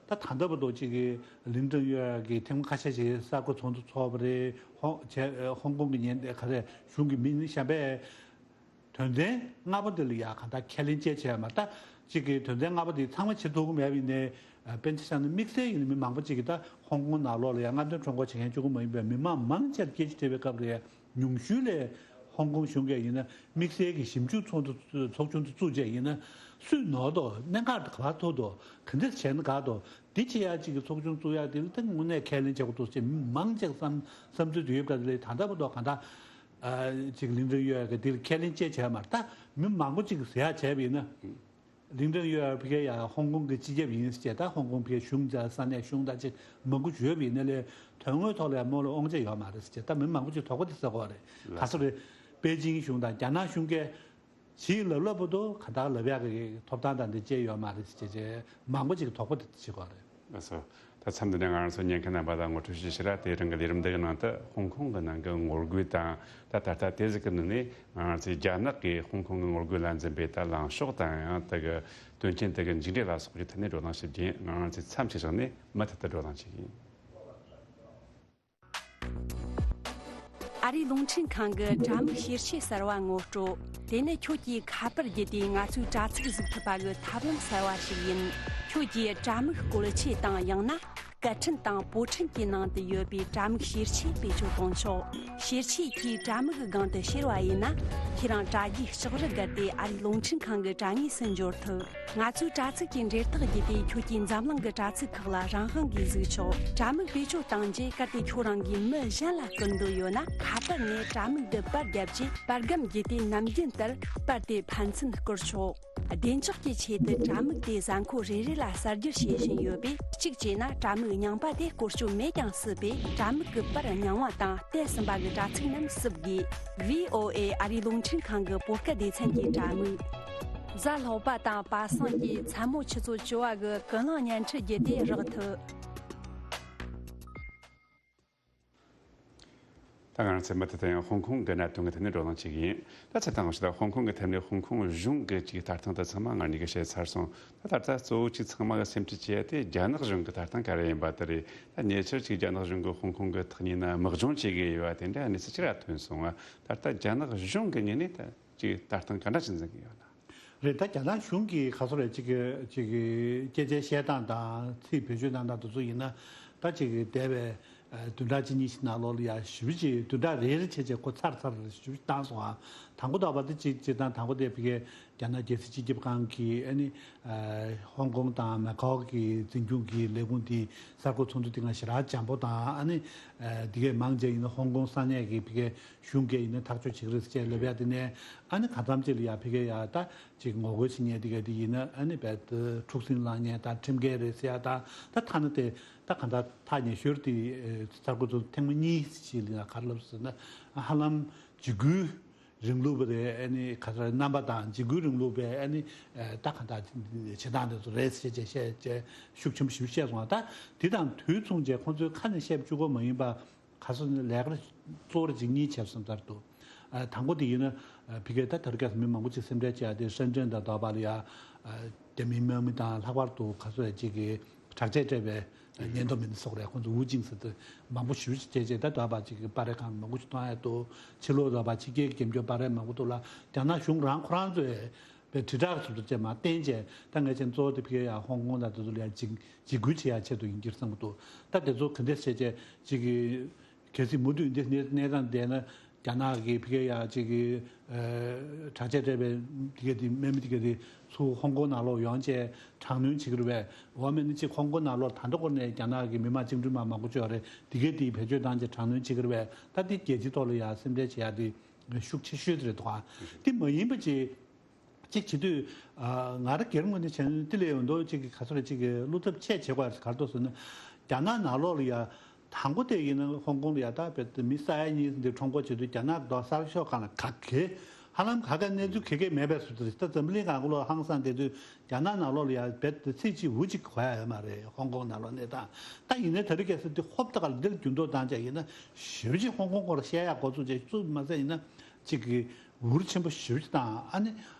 ད་ད་ལྟ་བར་དུ་གཅིག་གི་ལིན་ཀྲིན་ཡོ་ཡ་གིས་ཐེངས་མ་ཁ་ཤས་ཤིག་གསར་འགོད་ཚོགས་འདུ་ཚོགས་པ་རེད། ཧོང་བྱས་ཧོང་ཀོང་གི་ཉེན་ག་རེ་གཞུང་གི་མི་ནི་གཞན་པས་དོན་ཚན་ལྔ་པ་འདི་ལ་ཡ་གང་ལྟར་ཁས་ལེན་བཅས་བྱས་མ་ད་གཅིག་གི་དོན་ཚན་ལྔ་པ་འདི་ཚང་མ་བྱེད་ཐུབ་ཀྱི་མེད་པ་ཡིན་ནའི་དཔེར་ན་ཆ་བཞག་ན་དམིགས་བསལ་ཡིན་ན་མི་མང་པོ་གཅིག་གིས་ད་ཧོང་ཀོང་ནང་ལོགས་ལ་ཡ་རྔམ་སྟོན་ཁྲོམ་སྐོར་བྱེད་མཁན་གཅིག་པུ་མ་ཡིན་པའི་མི་མང་མང་ཆེར་སྐད་ཆ་དྲིས་པའི་སྐབས་ལ་ཡ་ཉུང་ཤོས་ལས་ཧོང་ཀོང་གཞུང་གིས་ཡིན་ན་དམིགས་བསལ་གྱི་ཞིབ་འཇུག་ཚོགས་འདུ་ཚོགས་ཆུང་དུ་བཙུགས་བྱས་ཡིན་ན་སུས་ནོར་དོ། གནད་འགག་ག་པར་ཐུག་དོ། ག་འདྲ་བྱས་ན་དགའ་དོ། འདི་བྱེད་ཡག་ཅིག་གི་ཚོགས་ཆུང་བཙུགས་ཡག་དེ་ལ་ད་དངོས་གནས་ཁས་ལེན་བྱེད་དགོས་འདུག་ཅེས་མི་མང་ཅིག་བསམ་བསམ་ཚུལ་དུ་ཡོད་པ་ལས་ད་ལྟ་བར་དུ་གང་ལྟར་ཨ་ཅིག་ལིན་ཀྲིན་ཡོ་ཡ་གི་འདི་ལ་ཁས་ལེན་བཅས་བྱས་མ་རེད། ད་མི་མང་པོ་ཅིག་གིས་ཟེར་ཡག་བྱས་པ་ཡིན་ན། ལིན་ཀྲིན་ཡོ་ཡ་ཕ་གིར་ཡ་ཧོང་ཀོང་གི་སྤྱི་ཁྱབ་ཡིན་ཟེར་བྱས་ད་ཧོང་ཀོང་ཕ་གིར་གཞུང་ད་ས་གནས་གཞུང་ད་ཅིག་མང་པོ་ཡོད་པ་ཡིན་ན་ལས་དོན་དངོས་ཐོག་ལ་ཡ་མོ་ལ་དབང་ཆ་ཡོད་མ་རེད་ཟེར་བྱས་ད་མི་མང་པོ་ཅིག་དོགས་པ་དེ་ཟ་གི་ཡོད་རེད། ག་ཚོད་རེད། པེ་ཅིང་གཞུང་དང་རྒྱ་ནག་གཞུང་གིས་ཞིག་ལབ་ལབ་པོ་འདུག་ག་ད་ལབ་ཡག་གི་ཐོབ་ཐང་དང་འདི་བཅས་ཡོད་མ་རེད་ཅེས་བྱས་མང་པོ་ཅིག་དོགས་པ་དེ་བྱེད་ཀྱི་རེད། ལགས་སོ། ད་མཚམས་འདི་ནས་ང་རང་ཚོ་ཉན་མཁན་རྣམ་པ་ལ་ངོ་སྤྲོད་ཞུ་ཕྱིར་དེ་རིང་གི་ལས་རིམ་འདི་གི་ནང་དུ་ཧོང་ཀོང་གི་ནང་གི་ངོ་རྒོལ་དང་ད་ད་ལྟ་དེ་ཟིག་གི་ནང་ནས་ང་རང་ཚོའི་རྒྱ་ནག་གིས་ཧོང་ཀོང་གི་ངོ་རྒོལ་ལ་འཛིན་པའི་ད་ལངས་ཕྱོགས་དང་ཡང་དེ་གི་དོན་རྐྱེན་དེ་གི་མཇུག་འབྲས་ལ་སོགས་ཀྱི་ཐད་ནས་བགྲོ་གླེང་ཞུ་རྒྱུ་ཡིན། ང་རང་ཚོས་མཚམས་ཅིག་བཞག་ནས་མུ་མཐུད་དུ་བགྲོ་གླེང་བྱེད་ཀྱི་ཡིན། ཨ་རིའི་རླུང་འཕྲིན་ཁང་གི་དྲ་མིག་ཤེར་ཆས་གསར་བ་ངོ་སྤྲོད། དེ་ནི་ཁྱོད་ཀྱིས་ཁ་པར་བརྒྱུད་དེ་ང་ཚོའི་དྲ་ཚིགས་གཟིགས་ཐུབ་པ་གི་ཐབས་ལམ་གསར་བ་ཞིག་ཡིན། ཁྱོད་ཀྱིས་དྲ་མིག་བཀོལ་ཆས་དང་ཡང་ན་སྐད་འཕྲིན་དང་པོ་འཕྲིན་གྱི་ནང་དུ་ཡོད་པའི་དྲ་མིག་ཤེར་ཆས་བེད་སྤྱོད་གཏོང་ཆོག་ཤེར་ཆས་ཀྱིས་དྲ་མིག་གི་སྒང་དུ་ཤེར་བ་ཡིན་ན། ཁྱེད་རང་དྲ་རྒྱའི་ལྕགས་རི་བརྒལ་ཏེ་ཨ་རིའི་རླུང་འཕྲིན་ཁང་གི་དྲ་ངོས་སུ་འབྱོར་ཐུབ། ང་ཚོའི་དྲ་ཚིགས་ཀྱི་འབྲེལ་ཐག་བརྒྱུད་དེ་ཁྱོད་ཀྱིས་འཛམ་གླིང་གི་དྲ་ཚིགས་ཁག་ལ་རང་དབང་གིས་གཟིགས་ཆོག་དྲ་མིག་བེད་སྤྱོད་བཏང་རྗེས་གལ་ཏེ་ཁྱོད་རང་གིས་མི་གཞན་ལ་སྐུར་འདོད་ཡོད་ན་ཁ་པར་ནས་དྲ་མིག་འདི་པར་བརྒྱབ་རྗེས་པར་སྒམ་བརྒྱུད་དེ་ནམ་རྒྱུན་ལྟར་པར་དེ་ཕན་ཚུན་བསྐུར་ཆོག་བདེ་འཇགས་ཀྱི་ཆེད་དུ་དྲ་མིག་དེ་གཟའ་འཁོར་རེ་རེ་ལ་གསར་བསྒྱུར་བྱེད་བཞིན་ཡོད་པས་གཅིག་བྱས་ན་དྲ་མིག་རྙིང་པ་དེ་བཀོལ་སྤྱོད་མེད་ཀྱང་སྲིད་པས་དྲ་མིག་གི་པར་རྙིང་བ་དང་བལྟས་ཟིན་པ་གི་དྲ་ཚིགས་རྣམས་བསུབ་དགོས། ཝི་ཨོ་ཨེ་ཨ་རིའི་རླུང་འཕྲིན་ཁང་གི་བོད་སྐད་སྡེ་ཚན་གྱི་དྲ་མིག་གཟའ་ལྷག་པ་དང་པ་སངས་ཀྱི་མཚན་མོ་ཆུ་ཚོད་བཅུ་པ་གི་ཀུན་གླེང་བརྙན་འཕྲིན་བརྒྱུད་དེ་རག་ཐུབ། ད་ང་རང་ཚོས་མུ་མཐུད་དུ་ཡང་ཧོང་ཀོང་གི་གནད་དོན་གྱི་ཐད་ནས་བགྲོ་གླེང་བྱེད་ཀྱི་ཡིན། ད་ཚེ་ཐང་ཞིག་ད་ཧོང་ཀོང་གི་ཐད་ནས་ཧོང་ཀོང་གཞུང་གི་ཅིག་ལྟ་སྟངས་དེ་ཚང་མ་ང་གཉིས་ཀྱིས་བཤད་ཚར་སོང་། ད་ད་ལྟ་གཙོ་བོ་ཅིག་ཚང་མ་གི་སེམས་ཁྲལ་བྱེད་ཡ་དེ་རྒྱ་ནག་གཞུང་གི་ལྟ་སྟངས་ག་རེ་ཡིན་པ་དེ་རེད། ད་ཉེ་ཆར་ཅིག་རྒྱ་ནག་གཞུང་གིས་ཧོང་ཀོང་གི་ཐག་ཉེ་ན་དམག་སྦྱོང་བྱེད་ཀྱི་ཡོད་པ་དེ་འདྲ་གནས་ཚུལ་ཅིག་ར་ཐོན་སོང་ང་། ད་ལྟ་རྒྱ་ནག་གཞུང་གི་ངོས་ནས་ད་ཅིག་ལྟ་སྟངས་ག་འདྲ་ཞིག་འཛིན་གྱི་ཡོད་ན། རེད། ད་རྒྱ་ནག་གཞུང་གིས་ག་ཚོད་རེད་ཅིག་གི་ཅིག་གི་སྐད་ཆ་བཤད་སྟངས་དང་ཚིག་བེད་སྤྱོད་གནང་སྟངས་དེ་ཚོ་ཡིན་ན་ད་ཅིག་གི་འདས་པའི་བདུན་ཕྲག་གཅིག་གཉིས་ཤིག་ནང་ལོགས་ལ་ཡ་ཞེ་པོ་ཅིག་བདུན་ཕྲག་རེ་རེ་བྱས་བྱས་ཁོ་ཚར་ཚར་ཞེ་པོ་ཅིག་བཏང་སོང་ཨ། དང་པོ་དག་པ་དེ་ཅིག་སྤྱིར་བཏང་དང་པོ་དེ་ཕ་གིའི་རྒྱ་ནག་རྒྱལ་སྲིད་སྤྱི་ཁྱབ་ཁང་གིས་ཨ་ནི་ཧོང་ཀོང་དང་མེ་ཁའོ་གི་འཛིན་སྐྱོང་གི་ལས་ཁུངས་དེ་གསར་འགོད་ཚོགས་འདུ་དེ་སྔ་ཞེ་དྲག་འཇམ་པོ་དང་ཨ་ནི་དེ་གས་མང་ཆེ་ཡིན་ན་ཧོང་ཀོང་ས་གནས་ཀྱི་ཕ་གིའི་གཞུང་གིས་ཡིན་ན་ཐག་གཅོད་བྱེད་ཀྱི་རེད་ཟེར་བྱས་ལབ་ཡ་དེ་ནས་ཨ་ནི་གང་འཚམ་ཅིག་ལ་ཡ་ཕ་གིར་ཡ་ད་ཅིག་ངོ་རྒོལ་བྱེད་མཁན་དེ་ག་དེ་ཡིན་ན་ཨ་ནི་རྦད་དེ་འཁྲུག་ཟིང་བསླང་མཁན་དང་ཁྲིམས་འགལ་རེད་ཟེར་ཡ་དང་ད་ཐ་ན་དེ་ད་གང་ལྟར་ཐག་ཉེ་ཤོས་དེ་གསར་འགོད་ཚོ་ཐེངས་མ་གཉིས་ཤིག་ལ་ཡ་ག་རེ་ལབ་ཟེར་ན་ཧ་ལམ་འཇིགས་སྐུལ་རིང་ལུགས་པ་རེད། ཨ་ནི་ག་ཚོད་རྣམ་པ་དང་འཇིགས་སྐུལ་རིང་ལུགས་པའི་ཨ་ནི་ད་གང་ལྟར་བྱེད་སྟངས་དེ་ཚོ་རེད་ཟེར་བྱས་བཤད་བྱས་ཤུགས་ཆེན་པོ་ཞིག་བཤད་སོང་ད་དེ་དང་དུས་མཚུངས་བྱས་ཁོང་ཚོའི་ཁ་ནས་བཤད་བཅུག་གི་མ་ཡིན་པ། ག་ཚོད་ནས་ལས་ཀ་གཙོ་བོ་གཅིག་གཉིས་བྱས་སོང་ཚར་འདུག་ཨ་དང་པོ་དེ་ཡིན་ན་ཨ་ཕ་གིར་ད་དེ་རིང་ཁ་སང་མི་མང་པོ་ཅིག་སེམས་ཁྲལ་བྱེད་ཡ་དེ་ཧྲེན་ཀྲེན་དང་དོ་བ་ལ་ཡ་ཨ་རྒྱ་མིའི་དམག་མི་དང་ལྷག་པར་དུ་ག་ཚོད་ཡ་གཅིག་གི་དྲག་ཆས་སྤྲས་པའི་ཉེན་རྟོག་མི་སྣ་སོགས་རེད། ཁོང་ཚོ་ཝུ་ཅིང་ཟེར་དུས་མང་པོ་ཞེ་པོ་ཅིག་བྱས་རྗེས་ད་དོ་བ་གཅིག་གི་པར་རིས་ཁང་མང་པོ་ཞིག་མཐོང་ཡ་འདུག་ཕྱི་ལོགས་དོ་བ་ཕྱི་རྒྱལ་གྱི་རྒྱབ་སྐྱོར་པར་རིས་མང་པོ་འདུག་ལ་རྒྱ་ནག་གཞུང་རང་ཁོ་རང་ཚོས་པའི་དྲིལ་བསྒྲགས་ཚོ་ཚོ་བཅས་མ་བསྟན་བྱས་ད་ངས་ཅན་གཙོ་བོ་དེ་ཕ་གིར་ཡ་ཧོང་ཀོང་དང་དེ་ཚོ་ལ་ཡ་འཇིགས་འཇིགས་སྐུལ་བྱེད་ཡ་ཆེད་དུ་ཡིན་གྱི་རེད་བསམ་གྱི་འདུག་ད་དེ་ཚོ་ག་འདྲས་བྱས་བྱས་གཅིག་གི་གལ་སྲིད་མུ་མཐུད་འདི་གནས་གནས་སྟངས་བསྡད་ན་ རྒྱ་ནག་གི་ཕ་གི་ཡ་ཅིག་གི་དྲག་ཆས་སྤྲས་པའི་དེ་ག་དེ་དམག་མི་དེ་ག་དེ་ཚུར་ཧོང་ཀོང་ནང་ལོགས་ཡོང་བྱས་དྲག་གནོན་བྱེད་ཀྱི་རེད་པས། འོ་མེད་ན་ཅིག་ཧོང་ཀོང་ནང་ལོགས་ད་ལྟ་སྐོར་ནས་རྒྱ་ནག་གི་མི་དམངས་བཅིངས་འགྲོལ་དམག་མང་པོ་ཅིག་ཡོད་རེད། དེ་ག་དེ་བེད་སྤྱོད་བཏང་བྱས་དྲག་གནོན་བྱེད་ཀྱི་རེད་པས། ད་དེ་རྒྱལ་སྤྱིའི་ཐོག་ལ་ཡ་སེམས་ཁྲལ་བྱེད་ཡ་དེ་ཤུགས་ཆེ་ཤོས་དེ་རེད་འདུག་ཨ། དེ་མ་ཡིན་པ་ཅིག་ཅིག་བྱེད་དུས། ང་རང་སྒེར་ངོས་ནས་བྱས་ན་དེ་ལས་འོན་ཏོ་ཅིག་གི་ག་ཚོད་རེ་ཅིག་གི་བློ་འཚབ་ཆེ་བྱེད་དགོས་ག་རེ་འདུག་ཟེར་ན། རྒྱ་ནག་ནང་ལོགས་ལ་ཡ་དང་པོ་དེ་ཡིན་ན་ཧོང་ཀོང་ལ་ཡ་ད་བེད་མི་ས་ཡ་གཉིས་འདི་ཁྲོམ་སྐོར་བྱེད་དུས་རྒྱ་ནག་གི་གསར་ཤོག་སྒང་ལ་ག་གེ་ཧ་ལམ་ག་ག་གནས་ཚུལ་ག་གེ་མེད་པའི་བཟོ་འདྲ་རེད། ད་འཛམ་བུ་གླིང་སྒང་ག་ལོག་ཧང་སང་བསྡད་དུས་རྒྱ་ནག་ནང་ལོགས་ལ་ཡ་བེད་ཚིག་གཅིག་འུ་གཅིག་གོ་ཡ་ཡོད་མ་རེད། ཧོང་ཀོང་ནང་ལོགས་གནས་སྟངས། ད་ཡིན་ནའི་དེ་རིང་ཁ་སང་དེ་ཧོབ་ཏེ་ག་ལ་འདིར་འགྱུར་ལྡོག་བཏང་བྱས་ཡིན་ན་ཞེ་པོ་ཅིག་ཧོང་ཀོང་སྐོར་བཤད་ཡག་འགོ་ཚུགས་བྱས་ཚུགས་མ་ཟད་ཡིན་ན་ཅིག་གི་འུར་ཆེན་པོ་ཞེ་པོ་ཅིག་བཏང་། ཨ་ནི་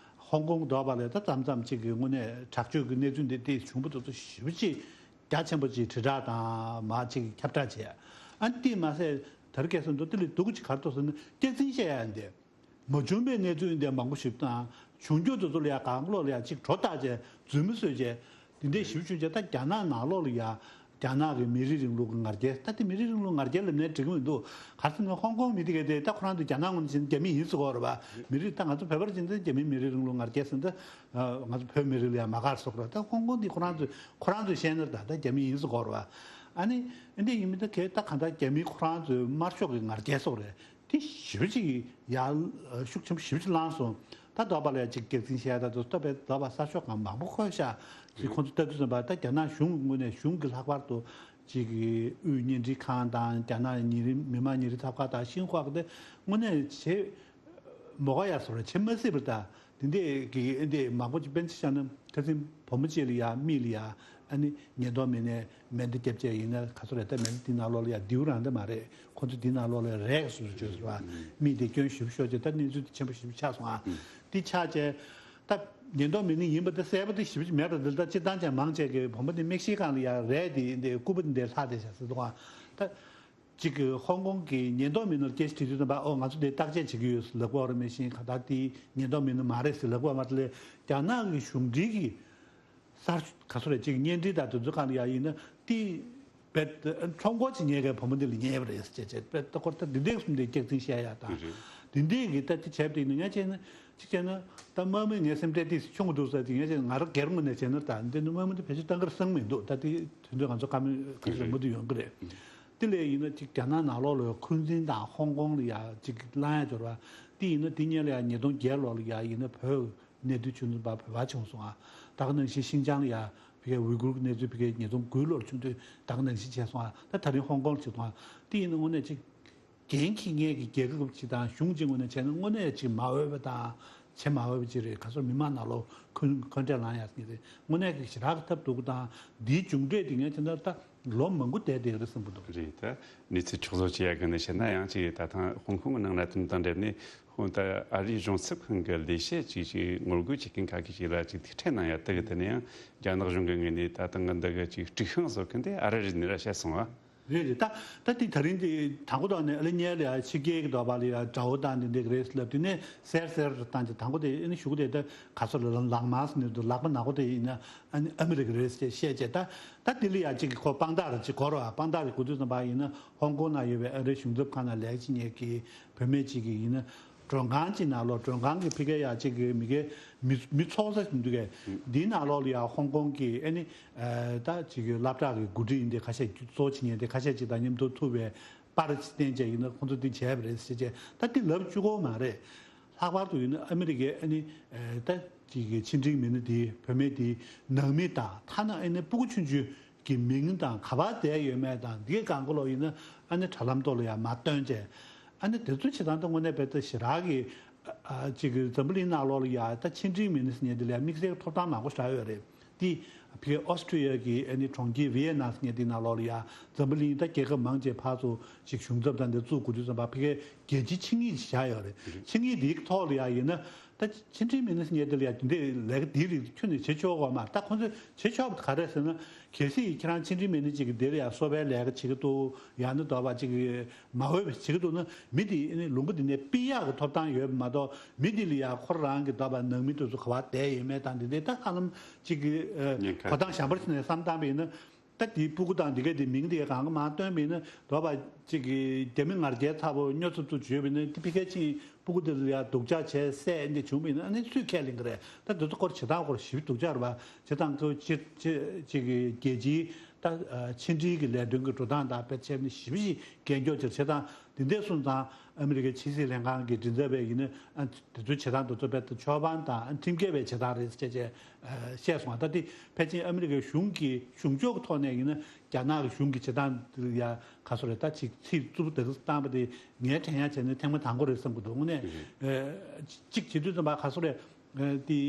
ཧོང་ཀོང་འདྲ་པོ་ལ་ད་མཚམས་མཚམས་ཅིག་གི་དངོས་གནས་དྲག་སྤྱོད་ཀྱི་གནས་ཚུལ་འདི་དེ་བྱུང་བ་དེ་ཚོ་ཞེ་པོ་ཅིག་རྒྱ་ཆེན་པོ་ཅིག་དྲིལ་བསྒྲགས་དང་མར་ཅིག་ཁྱབ་བསྒྲགས་བྱས། ཨ་ནི་དེ་མ་ཟད་དེ་རིང་ཁ་སང་འདུག་དེ་ལས་སྡུག་གུ་ཅིག་ག་རེ་འདུག་ཟེར་ན་སྐྱག་རྫུན་བཤད་ཡ་འདི། མ་བྱུང་བའི་གནས་ཚུལ་འདི་མང་པོ་ཞིག་དང་། བྱུང་རྒྱུ་དེ་ཚོ་ལ་ཡ་གང་ལོག་ལ་ཡ་ཅིག་གྲོ་བཏགས་བྱས་རྫུན་མ་བཟོས་བྱས་དེ་འདྲས་ཞིབ་བྱུང་བྱས། ད་རྒྱ་ནག་ནང་ལོགས་ལ་ཡ་རྒྱ་ནག་གི་མི་རིགས་རིང་ལུགས་ཀྱི་ང་རྒྱལ། ད་དེ་མི་རིགས་རིང་ལུགས་ང་རྒྱལ་ལབ་ནའི་འགྲིག་གི་མི་འདུག་ག་རེ་ཟེར་ན་ཧོང་ཀོང་མི་དེ་གས་དེ་ད་ཁོ་རང་ཚོ་རྒྱ་ནག་ངོས་ནས་བྱས་ན་རྒྱ་མི་ཡིན་ཟེར་གྱི་ཡོད་རེད་པ། མི་རིགས་ད་ང་ཚོ་བོད་པར་བྱས་ན་རྒྱ་མིའི་མི་རིགས་རིང་ལུགས་ང་རྒྱལ་ཟེར་ན་ད་ང་ཚོ་བོད་མི་རིགས་ལ་ཡ་མ་དགའ་ཟེར་གྱི་རེད། ད་ཧོང་ཀོང་དེ་ཁོ་རང་ཚོ་ཁོ་རང་ཚོས་བཤད་ན་ད་ད་རྒྱ་མི་ཡིན་ཟེར་གྱི་ཡོད་རེད་པ། ཨ་ནི་འདི་ཡིན་མིན་ད་གས་ད་གང་ལྟར་རྒྱ་མི་ཁོ་རང་ཚོའི་དམར་ཤོག་གི་ང་རྒྱལ་ཟེར་གྱི་རེད། དེ་ཞེ་པོ་ཅིག་ཡར་ཤུགས་ཆེན་པོ་ཞེ་པོ་ཅིག་ལངས་སོང་། ད་ལྡོག་པ་ལ་ཅིག་སྐྱག་རྫུན་བཤད་ཡ་ད་དུ་ལྡོག་པའི་ལྡོག་པ་གསར་ཤོག་སྒང་མང་པོ་འཁོད་ཤག་ཅིག་ཁོང་ཚོ་ལྟ་དུས་ཙམ་པ་ད་རྒྱ་ནག་གཞུང་གི་ངོས་ནས་གཞུང་གི་ལྷག་པར་དུ་ཅིག་གི་དབུས་བརྙན་འཕྲིན་ཁང་དང་རྒྱ་ནག་ཉིན་རེའི་མི་དམངས་ཉིན་རེའི་ཐབ་ཁག་དང་ཤིན་ཧྭ་གི་དེ་དངོས་གནས་བྱེད་མ་དགའ་ཡ་བཟོ་འདྲ་བྱེད་མ་སྲིད་པ་རེད་ད། དེ་འདྲས་ཀྱི་འདི་མང་པོ་ཅིག་དཔེར་ན་ཆ་བཞག་ན་ཁ་སང་བུ་མོ་གཅིག་ལ་ཡ་མིག་ལ་ཡ་ཨ་ནི་ཉེན་རྟོག་མི་སྣས་མེ་མདའ་བརྒྱབ་བྱས་ཡིན་ན་ག་ཚོད་རེད། ད་མེ་མདའ་འདི་ནང་ལོགས་ལ་ཡ་མདེའུ་རང་འདྲ་མ་རེད། ཁོ་ཚོ་འདི་ནང་ལོགས་ལ་རེག་སུ་བརྗོད་ཟེར་བ། མིག་དེ་སྐྱོན་ཞེ་པོ་ཤོར་བྱས་ད་གནས་ཚུལ་དེ་ཆེན་པོ་ཞེ་པོ་ཆགས་སོང་ཨ། འདི་ཆགས་བྱས་ད་ཉེན་རྟོག་མི་སྣ་ཡིན་པ་དེ་གསལ་པོ་དེ་ཞེ་པོ་ཅིག་མེད་པ་འདི་ལ་ད་སྤྱིར་བཏང་ཅང་མང་ཆེ་གི་བུ་མོ་འདི་མིག་ཤེལ་སྒང་ལ་ཡ་རེག་དེ་འདི་སྐུད་པ་འདི་ལྷག་བསྡད་བཞག་ཟེར་འདུག་ཨ། ད། གཅིག་གིས་ཧོང་ཀོང་གི་ཉེན་རྟོག་མི་སྣར་སྐད་ཆ་དྲིས་དུས་ཙམ་པ་ཨོ་ང་ཚོ་འདིར་བརྟག་དཔྱད་བྱེད་ཀྱི་ཡོད་ལབ་དགོས་རེད། མེད་བཞིན་གང་ལྟར་དེ་ཉེན་རྟོག་མི་སྣ་མ་རེད་ཟེར་ལབ་དགོས་མ་རེད། རྒྱ་ནག་གི་གཞུང་འབྲེལ་གྱི་གསར་ག་ཚོད་རེད་ཅིག་བརྙན་འཕྲིན་དང་དེ་ཚོ་སྒང་ལ་ཡ་ཡིན་ན་དེ་བེད་ཁྲོམ་སྐོར་བྱེད་མཁན་གྱི་བུ་མོ་འདི་ལ་ཉེ་བ་རེད་ཟེར་བྱས་བྱས་བེད་ལྟ་སྐོར་ད་འདི་འདྲས་གསུམ་དེ་སྐྱག་རྫུན་བཤད་ཡ་དང་། རེད། འདི་འདྲས་ཀྱི་ད་དེ་བྱས་པ་དེ་ཡིན་ན་ཡ་བྱས་ན་གཅིག་བྱས་ན་ད་དམག་མི་ངའི་སེམས་ཁྲལ་ཏིས་ཆུང་གི་འདུག་ཟེར་དེ་ཡིན་ན་བྱས་ན་ང་རང་སྒེར་ངོས་ནས་བྱས་ན་ད་འདི་ནི་དམག་མི་འདི་བེད་སྤྱོད་གཏང་གི་རེད་བསམ་གི་མི་འདུག་ད་དེ་དེ་ཚོ་ང་ཚོ་བཀའ་མོལ་ག་ཚོད་རེད་མུ་མཐུད་ཡོང་གི་རེད། དེ་ལས་ཡིན་ན་ཅིག་རྒྱ་ནག་ནང་ལོགས་ལ་འཁོན་འཛིན་དང་ཧོང་ཀོང་ལ་ཡ་ཅིག་ལངས་ཡ་འབྱོར་བ། དེ་ཡིན་ན་དེ་སྔོན་ལ་ཡ་ཉིས་སྟོང་བརྒྱད་ལོ་ལ་ཡ་ཡིན་ན་བོད་གནས་སྡུད་བྱུང་ཙམ་པ་བོད་པ་བྱུང་སོང་ཨ། ད་ག་ནང་བཞིན་ཤིན་ཅང་ལ་ཡ་ཕ་གིའི་ཝི་གུར་གྱི་གནས་ཚུལ་ཕ་གིའི་ཉིས་སྟོང་དགུ་ལོར་བྱུང་དུས་ད་ག་ནང་བཞིན་བྱས་སོང་ཨ། ད་ད་རིང་ཧོང་ཀོང་ལ་བྱས་སོང་ཨ། དེ་ཡིན་ན་དངོས་གནས་ཅིག་འགན་འཁྱེར་མཁན་གྱི་རྒྱལ་ཁབ་ཅིག་དང་གཞུང་ཅིག་ངོས་ནས་བྱས་ན་དངོས་གནས་ཅིག་མ་འོས་པ་དང་བྱེད་མ་འོས་པ་ཅིག་རེད། ག་ཚོད་མི་མང་ནང་ལོགས་འཁོན་འཁོན་འགྲས་ལངས་ཡ་ཟེར་མཁན་དེ་དངོས་གནས་ཀྱི་ཞེ་དྲག་གི་ཐབས་སྡུག་པོ་དང་འདིའི་མཇུག་འབྲས་དེ་ངས་བྱས་ན་ད་ལོ་མང་པོ་བསྡད་བསྡད་ཀྱི་རེད་བསམ་གྱི་འདུག་རེད། ད་གནས་ཚུལ་འཁྱོག་བཟོ་བྱེད་ཡ་གི་ནས་བཤད་ན་ཡང་ཅིག་ད་ཐེངས་ཧོང་ཀོང་གི་ནང་གནད་དོན་དང་འབྲེལ་ནས་ཧོང་ད་ཨ་རིའི་གཞུང་ཚབ་ཁང་གི་ལས་བྱེད་ཅིག་ཅིག་ངོ་རྒོལ་བྱེད་མཁན་ཁ་ཤས་ཅིག་ལ་ཅིག་ཐུག་འཕྲད་གནང་ཡ་དེ་གི་དེ་ནས་ཡང་རྒྱ་ནག་གཞུང་གི་ངོས་ནས་ད་ཐེངས་འདི་གི་ཅིག་དཀྲུག་ཤིང་བཟོ་མཁན་དེ་ཨ་རི་རེད་ནི་ར་བཤད་སོང་ཨ། རེད་རེད། ད་ད་དེ་ད་རིང་དེ་དང་པོ་དང་ནས་ཨ་ལེ་ཉལ་ལ་ཡ་ཕྱི་རྒྱལ་གྱི་འདྲ་པོ་ལ་ཡ་དགྲ་བོ་དང་དེ་འདྲ་གི་རེད་ལབ་དུས་ནས་གསལ་གསལ་རེ་བཏང་རྗེས་དང་པོ་དེ་ཨ་ནི་གཞུག་གུ་དེ་ད་ག་ཚོད་ལ་ལག་དམར་ཟེར་ནས་འདུག་ལག་པ་ནག་པོ་དེ་ཡིན་ན་ཨ་ནི་ཨ་མི་རི་ཀ་རེད་ཟེར་བཤད་བྱས། ད་ད་དེ་ལ་ཡ་གཅིག་གི་ཁོ་དཔང་རྟགས་རེ་གཅིག་གོ་རོགས་ཨ། དཔང་རྟགས་རེ་གོ་དུས་ཙམ་པ་ཡིན་ན་ཧོང་ཀོང་ན་ཡོད་པའི་ཨ་རིའི་གཞུང་ཚབ་ཁང་ན་ལས་ཀ་བྱེད་མཁན་གྱི་བུད་མེད་ཅིག་གིས་ཡིན་ན། མགྲོན་ཁང་གཅིག་ནང་ལོགས་མགྲོན་ཁང་གི་ཕ་གི་ཡ་གཅིག་གི་མི་གི་མི་མི་ཚོགས་ས་ཞིག་འདུག་གས། འདིའི་ནང་ལོགས་ལ་ཡ་ཧོང་ཀོང་གི་ཨ་ནི་ད་གཅིག་གི་སློབ་གྲྭ་གི་འགོ་ཁྲིད་ཡིན་ཏེ་ཁ་ཤས་གཙོ་བྱེད་མཁན་དེ་ཁ་ཤས་ཅིག་དང་མཉམ་དུ་ཐུག་པའི་པར་ཅིག་བསྟན་བྱས་ཡིན་ན་ཁོང་ཚོ་འདི་བྱས་པ་རེད་ཟེར་བྱས་ད་འདི་ལབ་བཅུག་གོ་མ་རེད། ལྷག་པར་དུ་ཡིན་ན་ཨ་མི་རི་ཀའི་ཨ་ནི་ད་གཅིག་གི་ཕྱི་འབྲེལ་མི་སྣ་དེ་བུད་མེད་དེ་ནང་མི་དང་ཐ་ན་ཨ་ནི་སྤུ་གུ་ཆུང་ཆུང་གི་མིང་དང་ག་པར་བསྡད་ཡོད་མེད་དང་འདིའི་སྒང་ག་ལོག་ཡིན་ན་ཨ་ནི་དྲ་ལམ་ཐོག་ལ་ཡང་མར་བཏོན་བྱས། ཨ་ནི་དེ་ཚོ་བྱེད་སྟངས་དེ་དངོས་གནས་དཔེ་ད་ཞེ་དྲག་གི་ཨ་ཅིག་གི་འཛམ་བུ་གླིང་ནང་ལོགས་ལ་ཡ་ད་ཕྱི་འབྲེལ་མི་སྣ་ཟེར་མཁན་དེ་ལ་ཡ་དམིགས་བསལ་ཐོབ་ཐང་མང་པོ་ཞེ་དྲག་ཡོད་རེད། དེ་ཕ་གི་ཨོ་སི་ཀྲི་ཡ་གི་ཨ་ནི་གྲོང་ཁྱེར་ཝི་ཡེ་ན་ཟེར་མཁན་དེ་ནང་ལོགས་ལ་ཡ་འཛམ་བུ་གླིང་ད་རྒྱལ་ཁབ་མང་ཆེ་ཕར་ཚུར་ཅིག་གཞུང་ཚབ་དང་དེ་བཙུགས་དགོས་དུས་ཙམ་པ་ཕ་གི་རྒྱལ་སྤྱིའི་ཆིངས་ཡིག་ཅིག་བཞག་ཡོད་རེད། ཆིངས་ཡིག་དེའི་ཐོག་ལ་ཡ་ཡིན་ན། ད་ཕྱི་འབྲེལ་མི་སྣ་ཟེར་མཁན་དེ་ལ་ཡ་དེ་འདྲའི་ལས་ཀ་དེའི་རིགས་ཁྱོན་ནས་བྱེད་ཆོག་གོ་མ་རེད། ད་ཁོང་ཚོས་བྱེད་ཆོག་པ་ག་རེ་ཟེར་ན་གལ་སྲིད་ཁྱེད་རང་ཕྱི་འབྲེལ་མི་སྣ་ཅིག་གིས་དེ་ལ་ཡ་སོ་པའི་ལས་ཀ་བྱེད་ཀྱི་འདུག་ཡང་ན་ལྡོག་པ་ཅིག་མ་འོས་པ་བྱེད་ཀྱི་འདུག་ན་མི་དེ་ནི་ལུང་པ་དེ་ནས་ཕུད་ཡག་གི་ཐོབ་ཐང་ཡོད་པ་མ་གཏོགས་མི་དེ་ལ་ཡ་ཁོ་རང་གི་ལྡོག་པ་ནང་མི་དེ་ཚོ་ག་པར་བསྡད་ཡོད་མེད་དང་དེ་འདྲའི་ད་ཧ་ལམ་ཅིག་གི་ཉེན་ཁ་གོ་སྟངས་གཞན་པར་ཕྱིན་ནས་བསམ་བཏང་པ་ཡིན་ན། ད་དེའི་སྤུ་གུ་དང་འདི་ག་དེ་མིང་དེ་ག་གང་ག་མ་སྟོན་པ་ཡིན་ན་དོ་བ་གཅིག་གི་རྒྱ་མི་ངར་རྒྱལ་ཚ་པོ་སྨྱོ་ཚུབ་ཚུབ་བྱོས་པ་ཡིན་ན་དེ་ཕི་ཁ་ཅིག་སྤུ་གུ་དེ་ལ་ཡ་སྡུག་ཅག་བྱས་བསད་འདི་བྱུང་བ་ཡིན་ན་ཨ་ནི་སུས་ཁས་ལེན་གི་རེད། ད་འདི་ཚོ་སྐོར་བྱེད་སྟངས་སྐོར་ཞིབ་སྡུག་ཅག་རེད་པ། བྱེད་སྟངས་ཁོ་ཅི་ཅི་ཅིག་གི་རྒྱལ་སྤྱིའི་ད་ཕྱི་འབྲེལ་གྱི་ལས་དོན་གྱི་འགྲོ་སྟངས་དང་དཔེ་བྱས་ནས་ཞིབ་ཞིབ་རྒྱབ་སྐྱོར་བྱེད་བྱེད་སྟངས་འདི་འདྲ་སོང་ཙང་ཨ་མི་རི་ཀའི་ཕྱི་སྲིད་ལྷན་ཁང་གི་མགྲིན་ཚབ་པས་ཡིན་ན་ཨ་དེ་ཚོའི་བྱེད་སྟངས་དེ་ཚོ་དཔེ་ཆོས་དབང་དང་ཁྲིམས་འགལ་བའི་བྱེད་སྟངས་རེད་ཅེས་བྱས་བཤད་སོང་བ། ད་དེ་ཕལ་ཆེར་ཨ་མི་རི་ཀའི་གཞུང་གི་གཞུང་ཕྱོགས་ཀྱི་ཐོག་ནས་ཡིན་ན་རྒྱ་ནག་གི་གཞུང་གི་བྱེད་སྟངས་དེ་ཡ་ག་སོ་རེད། ད་ཅིག་ཚིག་རྩུབ་དེ་བཏང་པ་དེ་ངས་དྲན་ཡ་བྱས་ན་ཐེངས་མ་དང་པོ་རེད་བསམ་གྱི་འདུག་དངོས་གནས་ཅིག་བྱེད་དུས་ཙམ་པ་ག་སོ་རེད། དེ་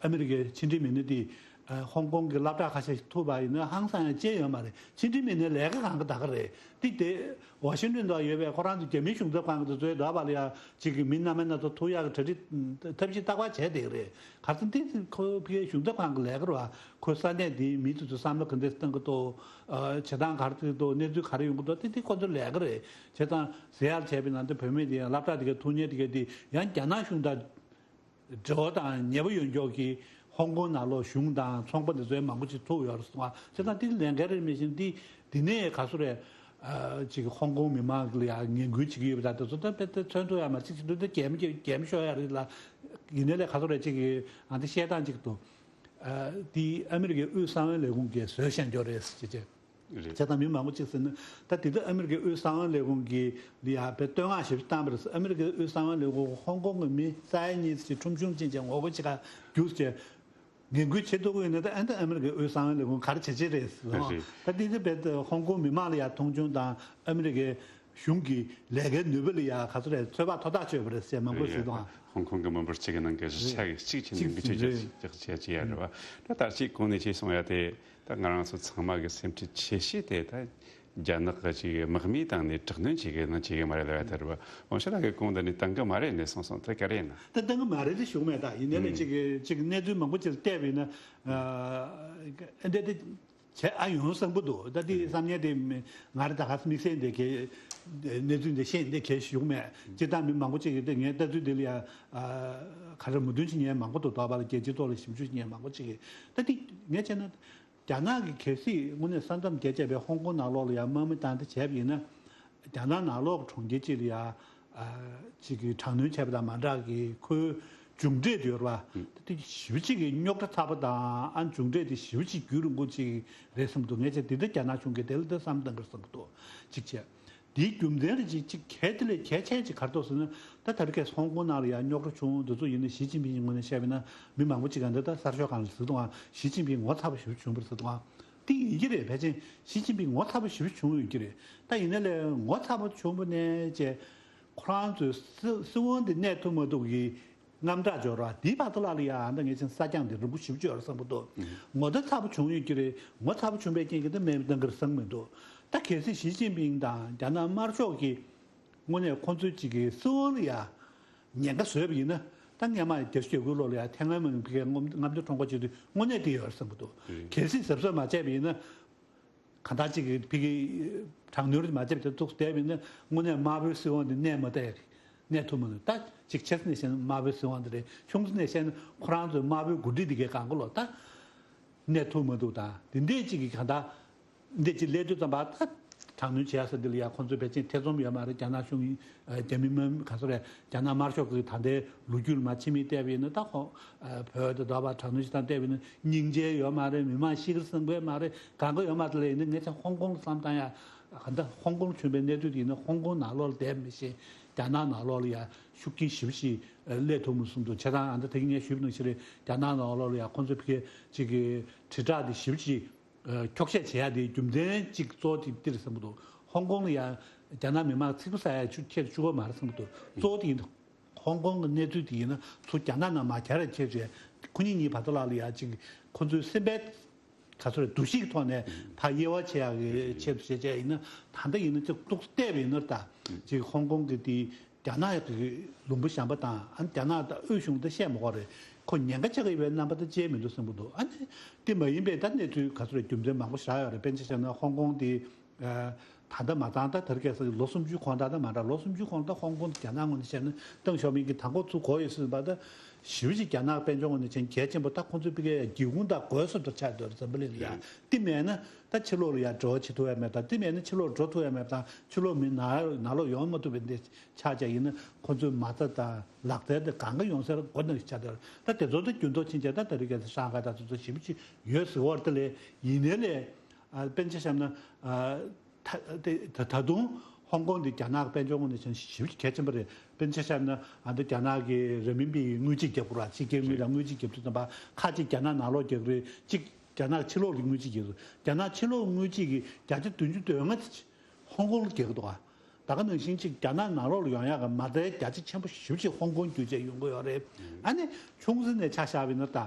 ཨ་མི་རི་ཀའི་ཕྱི་འབྲེལ་མི་སྣ་དེ་ཧོང་ཀོང་གི་སློབ་གྲྭ་ཁ་ཤས་ཤིག་ཐུག་པ་ཡིན་ན་ཧང་སང་ཡང་ཅི་ཡོད་མ་རེད། ཕྱི་འབྲེལ་མི་སྣའི་ལས་ཀ་གང་ག་ད་ག་རེད། དེ་དེ་ཝ་ཤིང་ཏོན་དུ་ཡོད་པའི་ཁོ་རང་ཚོ་རྒྱ་མིའི་གཞུང་ཚབ་ཁང་གི་དེ་ཚོའི་འདྲ་པ་ལ་ཡ་གཅིག་གི་མི་སྣ་མིན་སྣ་ཚོགས་ཐུག་ཡག་གི་གྲ་སྒྲིག་ཐབས་ཤེས་རྟག་པར་བྱས་བསྡད་ཀྱི་རེད། ག་ཚོད་འདི་ཁོ་ཕི་གཞུང་ཚབ་ཁང་གི་ལས་ཀ་རེད་བ། ཁོ་ས་གནས་དེའི་མི་དེ་ཚོ་བསམ་བློ་ག་འདྲས་བཏང་གི་འདུག་བྱེད་སྟངས་ག་རེ་འདུག་གནས་ཚུལ་ག་རེ་ཡོང་གི་འདུག་དེ་དེ་ཁོ་ཚོའི་ལས་ཀ་རེད། བྱས་ཙང་ཟེར་ཡག་བྱས་པའི་ནང་དུ་བུད་མེད་དེ་ཡང་སློབ་གྲྭ་དེ་གའི་ཐུག་མཁན་དེ་གའི་དེ་ཡང་རྒྱ་ནག་གཞུང་དང་འབྲེལ་བ་དང་ཉེ་པོ་ཡོད་མཁན་གྱི་ཧོང་ཀོང་ནང་ལོགས་གཞུང་དང་ཚོང་པ་འདི་ཚོའི་མང་པོ་ཅིག་ཐུག་ཡོད་རེད་གསུངས་པ། བྱས་ཙང་དེ་ལས་འགན་རེད་མི་ཤེས། འདི་འདི་ནས་ག་ཚོད་རེད། ཨ་ཅིག་ཧོང་ཀོང་མི་མང་ལ་ཡང་ངན་སྐུལ་བྱེད་ཀྱི་ཡོད་པ་དང་དེ་ཚོ་ད་དཔེ་དེ་མཚོན་ཐུབ་ཡ་མ་ཅིག་ཅིག་འདུག་དེ་གལ་མི་གལ་མི་ཤོར་ཡ་རེད་ལ། ཡིན་ནའི་ལས་ག་ཚོད་རེད་ཅིག་གི་ཨ་འདི་བཤད་སྟངས་ཅིག་འདུག་ཨ་དེ་ཨ་མི་རི་ཀའི་དབུས་གསང་བའི་ལས་ཁུངས་ཀྱིས་བཟོས་བཞག་འགྱོ་རེད་ཅེས་བྱས། རེད། བྱས་ཙང་མི་མང་པོ་ཅིག་ཟེར་ན་ད་དེ་ལྟར་ཨ་མི་རི་ཀའི་དབུས་གསང་བའི་ལས་ཁུངས་ཀྱིས་ལ་ཡ་དཔེ་བསྟོད་བསྔགས་ཞེ་པོ་བཏང་པ་རེད། ཨ་མི་རི་ཀའི་དབུས་གསང་བའི་ལས་ཁུངས་ཧོང་ཀོང་གི་མི་ས་ཡ་གཉིས་ཀྱི་ཁྲོམ་གཞུང་ཅན་གྱི་ངོ་རྒོལ་བྱེད་ག་རྒྱུགས་བྱས། ངན་སྐུལ་བྱེད་ཐུབ་ཀྱི་ཡོད་ན་ད་ཨ་ནི་ཨ་མི་རི་ཀའི་དབུས་གསང་བའི་ལས་ཁུངས་ག་རེ་བྱེད་ཀྱི་རེད་ཟེར་ལ། རེད། ད་དེ་ཚོ་རྦད་དེ་ཧོང་ཀོང་མི་མང་ལ་ཡ་མཐོང་ཆུང་དང་ཨ་མི་རི་ཀའི་གཞུང་གི་ལས་ཀའི་ནུས་པ་ལ་ཡ་ག་ཚོད་རེད། ཚོད་དཔག་མཐོ་ཐག་ཆོད་པ་རེད་ཟེར་མང་པོས་ཟེར་དང་། ཧོང་ཀོང་གི་མི་འབོར་གཅིག་གི་ནང་གི་བཞི་ཆ་གི་གཅིག་བྱས་ནས་འགུལ་སྐྱོད་རྒྱག་བྱེད་ཀྱི་ཡོད་རེད་བ། ད་ད་ཅིག་གོང་ནས་ཅིག་གསུང་ཡ་དེ་ད་ང་རང་ཚོ་ཚང་མ་གི་སེམས་ཁྲལ་ཆེ་ཤོས་དེ་ད་རྒྱ་ནག་གི་ཅིག་དམག་མིའི་སྟེང་ནས་དྲག་གནོན་བྱེད་གི་ན་བྱེད་གི་མ་རེད་ལབ་ཡ་དེ་རེད་བ། ཝང་ཧྲི་ལགས་ཀྱིས་གོང་དུ་ནས་བཏང་གི་མ་རེད་ནས་གསུངས་སོང་། དེ་ག་རེ་ཡིན་ན། ད་བཏང་གི་མ་རེད་དེ་ཞུ་གི་མེད། ད་ཡིན་ནའི་ལས་ཅིག་གི་ཅིག་གནས་ཚུལ་མང་པོ་ཅིག་བལྟས་པ་ཡིན་ན་ཨ་འདྲ་དེ་བྱས་ཨ་ཡོང་བསམ་གི་འདུག་ད་དེ་བསམ་ངན་དེ་ང་རང་ད་ག་དམིགས་བསལ་འདི་གའི་གནས་ཚུལ་འདི་ཤེས་འདི་གའི་ཞུ་གི་མེད། སྤྱིར་བཏང་མི་མང་པོ་ཅིག་གིས་དེ་ངའི་ལྟ་ཚུལ་འདི་ལ་ཡ་ག་རེ་མོས་མཐུན་བྱེད་མཁན་མང་པོ་འདུག་དོགས་པ་ལ་རྒྱལ་སྤྱིའི་ཐོག་ལ་ཞིབ་འཇུག་བྱེད་མཁན་མང་པོ་ཅིག་གིས་ད་དེ་ངས་བྱས་ན། རྒྱ་ནག་གི་གལ་སྲིད་དངོས་གནས་ས་མཚམས་བརྒྱད་ཅེས་པའི་ཧོང་ཀོང་ནང་ལོགས་ལ་ཡང་དམག་མི་བཏང་སྟེ་བྱས་པ་ཡིན་ན། རྒྱ་ནག་ནང་ལོགས་གྲོང་ཁྱེར་གཅིག་ལ་ཡང་ཅིག་གི་དྲག་གནོན་བྱས་པ་དང་མ་འདྲ་གི་ཁོའི་མཇུག་འབྲས་དེ་ཡོད་རེད་བ། དེ་ཞེ་པོ་ཅིག་གི་རྙོག་དྲ་ཚ་པོ་དང་ཨ་མཇུག་འབྲས་དེ་ཞེ་པོ་ཅིག་རྒྱུན་རིང་པོ་ཅིག་རེད་བསམ་འདུག་ངས་བྱས་དེ་ལྟར་རྒྱ་ནག་གཞུང་གིས་དེ་ལ་ལྟ་བསམ་བཏང་གི་རེད་བསམ་གི་འདུག་གཅིག་བྱས། དེའི་རྒྱུ་མཚན་རེ་ཅིག་ཅིག་གལ་དེ་ལས་གལ་ཆེན་ཅིག་ག་རེ་འདུག་ཟེར་ན། ད་ད་རེས་ཀྱི་ཧོང་ཀོང་ནང་ལ་ཡང་རྙོག་དྲ་བྱུང་འདི་ཚོ་ཡིན་ན་ཞི་ཅིན་ཕིང་གི་ངོས་ནས་བཤད་པ་ཡིན་ན་མི་མང་པོ་ཅིག་ག་འདི་ལྟར་གསར་ཤོག་སྒང་ལ་ཟེར་འདུག་ཨང་། ཞི་ཅིན་ཕིང་ངོ་ཚ་པོ་ཞེ་པོ་བྱུང་བ་རེད་ཟེར་འདུག་ཨང་། དེ་ཡིན་གྱི་རེད། ཕལ་ཆེར་ཞི་ཅིན་ཕིང་ངོ་ཚ་པོ་ཞེ་པོ་བྱུང་ཡོད་ཀྱི་རེད། ད་ཡིན་ན་ལས་ངོ་ཚ་པོ་བྱུང་བ་ནས་བྱས་ཁོ་རང་ཚོའི་སྲིད་སྲིད་དབང་དེ་གནས་ཐུབ་མ་ཐུབ་ཀྱི་དངངས་སྐྲག་འབྱོར་བ་དེའི་བར་དུ་ལ་ལ་ཡང་ད་ངས་ཅིག་ས་རྐྱང་དེ་རིང་པོ་ཞེ་པོ་ཅིག་ཡོད་རེད་བསམ་གྱི་འདུག་ངོ་ཚ་ཚ་པོ་བྱུང་ཡོད་ཀྱི་རེད། ངོ་ཚ་པོ་བྱུང་བའི་རྐྱེན་གྱིས་ད་མེད་མེད་གཏོང་གི་རེད་བསམ་གྱི་མི་འདུག་ད་གལ་སྲིད་ཞི་ཅིན་ཕིང་དང་རྒྱ་ནག་དམར་ཤོག་གིས་དངོས་གནས་ཁོང་ཚོའི་གཅིག་གི་སྲིད་དབང་ལ་ཡ་ཉེན་ཁ་བཟོས་པ་ཡིན་ན་ད་སྔོན་མ་རྒྱ་ཆེ་རྒྱ་ཁུལ་ལོགས་ལ་ཡ་ཐེངས་མང་མང་ཕ་གིའི་རྔམ་རྔམ་སྟོན་ཁྲོམ་སྐོར་བྱེད་དུས་དངོས་གནས་དེ་ཡོད་རེད་བསམ་གྱི་འདུག་གལ་སྲིད་གཟབ་གཟབ་མ་བྱས་པ་ཡིན་ན། གང་ལྟར་ཅིག་གིས་ཕ་གིའི་དྲག་གནོན་མ་བྱས་པ་དེ་ཐུག་བསྡད་པ་ཡིན་ན་དངོས་གནས་དམར་པོའི་སྲིད་དབང་དེ་གནས་མ་ཐུབ་གནས་ཐུབ་མ་ཐུབ། ད་ཅིག་ཆེ་ས་ནས་བཤད་ན་དམར་པོའི་སྲིད་དབང་དེ་རེད། ཆུང་ས་ནས་བཤད་ན་ཁོ་རང་ཚོའི་དམར་པོའི་འགོ་ཁྲིད་དེ་གའི་སྒང་ག་ལོག་ད་གནས་ཐུབ་མ་ཐུབ་དང་དེ་འདྲས་ཅིག་གིས་གང་ལྟར་འདི་ཅིག་སླེབས་དུས་ཙམ་པ་ད་དྲག་གནོན་བྱེད་ཡ་ས་འདི་ལ་ཡ་ཁོང་ཚོའི་ཕལ་ཆེར་ཐེ་ཚོམ་ཡོད་མ་རེད། རྒྱ་ནག་གཞུང་ཡིན་རྒྱ་མི་མ་ག་ཚོད་རེད། རྒྱ་ནག་དམར་ཤོག་གི་ད་ལྟའི་ལོ་རྒྱུས་ལ་མ་ཕྱི་མིག་བལྟས་པ་ཡིན་ན་ད་ཁོང་བོད་དང་འདྲ་བ་དྲག་གནོན་བྱེད་སྟངས་བལྟས་པ་ཡིན་ན་སྙིང་རྗེ་ཡོད་མ་རེད། མི་མང་ཤི་ཁར་སེམས་ཁུར་མ་རེད། གང་ག་ཡོད་མ་རེད་ལ། ཡིན་ན་ངས་ཆ་ཧོང་ཀོང་བསམ་བཏང་ཡ་ག་འདྲ་ཧོང་ཀོང་བྱུང་བའི་གནས་ཚུལ་དེ་ཡིན་ན་ཧོང་ཀོང་ནང་ལོགས་ལ་བསྡད་མི་ཤེས། རྒྱ་ནག་ནང་ལོགས་ལ་ཡ་ཤུགས་རྐྱེན་ཞེ་པོ་ཞིག་སླེབས་ཐུབ་མི་སོང་འདུག་བྱས་ཙང་ཨ་འདྲ་ད་གིན་ངས་ཞུས་པ་ནང་བཞིན་རེད། རྒྱ་ནག་ནང་ལོགས་ལ་ཡ་ཁོང་ཚོ་ཕ་གི་ཅིག་གི་དྲིལ་བསྒྲགས་དེ་ཞེ་པོ་ཅིག་འཁྱོག་བཤད་བྱེད་ཡ་དེ་རྒྱུ་མཚན་གཅིག་གཙོ་བོ་དེ་འདིར་བསམ་གྱི་འདུག་ཧོང་ཀོང་ལ་ཡ་རྒྱ་ནག་མི་མང་ཚིག་པ་ཟ་ཡ་ཆུ་ཁྱེར་བཅུག་པ་མ་རེད་བསམ་གྱི་འདུག་གཙོ་བོ་དེ་ཡིན། ཧོང་ཀོང་གི་གནས་ཚུལ་དེ་ཡིན་ན་ཚུར་རྒྱ་ནག་ནང་མ་གྱར་ཡ་ཆེད་བྱས་ཁོ་གཉིས་གཉིས་བར་དུ་ལ་ལ་ཡ་ཅིག་ཁོ་ཚོའི་སེམས་པའི་ག་ཚོད་རེད། འདུ་ཤེས་ཀྱི་ཐོག་ནས་ཕར་དབྱེ་བ་ཕྱེ་ཡ་གི་ཆེད་དུ་བྱས་བྱས་ཡིན་ན་ད་ལྟ་ཡིན་ན་ཅིག་ཏོག་ཙམ་བལྟས་པ་ཡིན་ན་ད་ཅིག་ཧོང་ཀོང་གི་དེ། རྒྱ་ནག་གི་ལུང་པ་གཞན་པ་དང་ཨ་ནི་རྒྱ་ནག་དང་དབུས་གཞུང་དང་བཤད་མ་དགོས་རེད། ཁོ་ཉེན་ཁ་ཆེ་གི་ཡོད་པའི་རྣམ་པ་དང་བཅས་མི་འདུག་བསམ་གྱི་འདུག་ཨ་ནི་དེ་མ་ཡིན་པའི་ད་གནས་ཚུལ་ག་ཚོད་རེད། རྒྱུ་མཚན་མང་པོ་བཞག་ཡོད་རེད། དཔེར་ན་ཆ་བཞག་ན་ཧོང་ཀོང་དེ་ད་ལྟ་མ་ཚང་ད་དར་རྒྱས་ས་ཀྱི་ལོ་སུམ་ཅུ་གོང་ད་ད་མ་འདྲ། ལོ་སུམ་ཅུ་གོང་ད་ཧོང་ཀོང་དེ་རྒྱ་ནག་ངོས་ནས་བཤད་ན་ཏེང་ཞའོ་ཕིང་གིས་དང་པོ་ཚུར་གོ་ཡོད་ཟེར་བ་ད་ ཞེ་པོ་ཅིག་རྒྱ་ནག་དཔལ་འབྱོར་ངོས་ནས་བྱས་ན་གལ་ཆེན་པོ། ད་ཁོང་ཚོའི་ཕ་གིའི་སྒེའུ་ཁུང་དང་སྒོ་སོ་ཐར་ཆགས་འདུག་འཛམ་བུ་གླིང་ལ་ཡ། དེ་མེད་ན་ད་ཕྱི་ལོགས་ལ་ཡ་འགྲོ་བྱེད་ཐུབ་ཡ་མེད་དང་། དེ་མེད་ན་ཕྱི་ལོགས་འགྲོ་ཐུབ་ཡ་མེད་དང་། ཕྱི་ལོགས་མི་ནང་ནང་ལོགས་ཡོང་མ་ཐུབ་པའི་འདི་ཆགས་བྱས་ཡིན་ན། ཁོང་ཚོའི་མ་རྩ་དང་ལག་རྩལ་དེ་གང་ག་ཡོང་སའི་སྒོ་ནས་ཆགས་བསྡད། ད་དེ་ཚོ་ད་འགྱུར་ལྡོག་ཕྱིན་བྱས། ད་ད་རེས་གལ་སྲིད་ཧྲང་ཧའེ་དང་དེ་ཚོ་ཞེ་པོ་ཅིག་ཡོད་ཟེར་བ་དེ་ལས། ཡིན་ནའི་ལས་ཨ་དཔེར་ན་ཆ་བཞག་ན། ཨ་ད་དེ་ད་ད་དུང་ཧོང་ཀོང་དེ་རྒྱ་ནག་གི་དཔལ་འབྱོར་ངོས་ནས་བྱས་ན་ཞེ་པོ་ཅིག་གལ་ཆེན་པོ་རེད། དཔེར་ན་ཆ་བཞག་ན། ཨ་འདི་རྒྱ་ནག་གི་ར་མིན་པི་ཡི་དངུལ་ཆིག་རྒྱག་དགོས་ར། ཕྱི་རྒྱལ་དངུལ་དང་། དངུལ་ཆིག་རྒྱབ་དུས་ཙམ་པ་ཁ་ཅིག་རྒྱ་ནག་ནང་ལོགས་རྒྱག་གི་རེད། གཅིག་རྒྱ་ནག་ཕྱི་ལོགས་ཀྱི་དངུལ་ཆིག་རྒྱག་གི་རེད། རྒྱ་ནག་ཕྱི་ལོགས་དངུལ་ཆིག་གི་བརྒྱ་ཆ་བདུན་ཅུ་དོན་ལྔ་དེ་ཧོང་ཀོང་ལ་རྒྱག་གི་འདུག་ཨ། ད་ག་ནང་བཞིན་གཅིག་རྒྱ་ནག་ནང་ལོགས་ལ་ཡོང་ཡག་གི་མ་རྩའི་བརྒྱ་ཆ་ཆེན་པོ་ཞེ་པོ་ཅིག་ཧོང་ཀོང་བརྒྱུད་བྱས་ཡོང་གི་ཡོད་རེད། ཨ་ནི་ཆུང་ཙག་ནས་ཆ་བཞག་པ་ཡིན་ན། ད་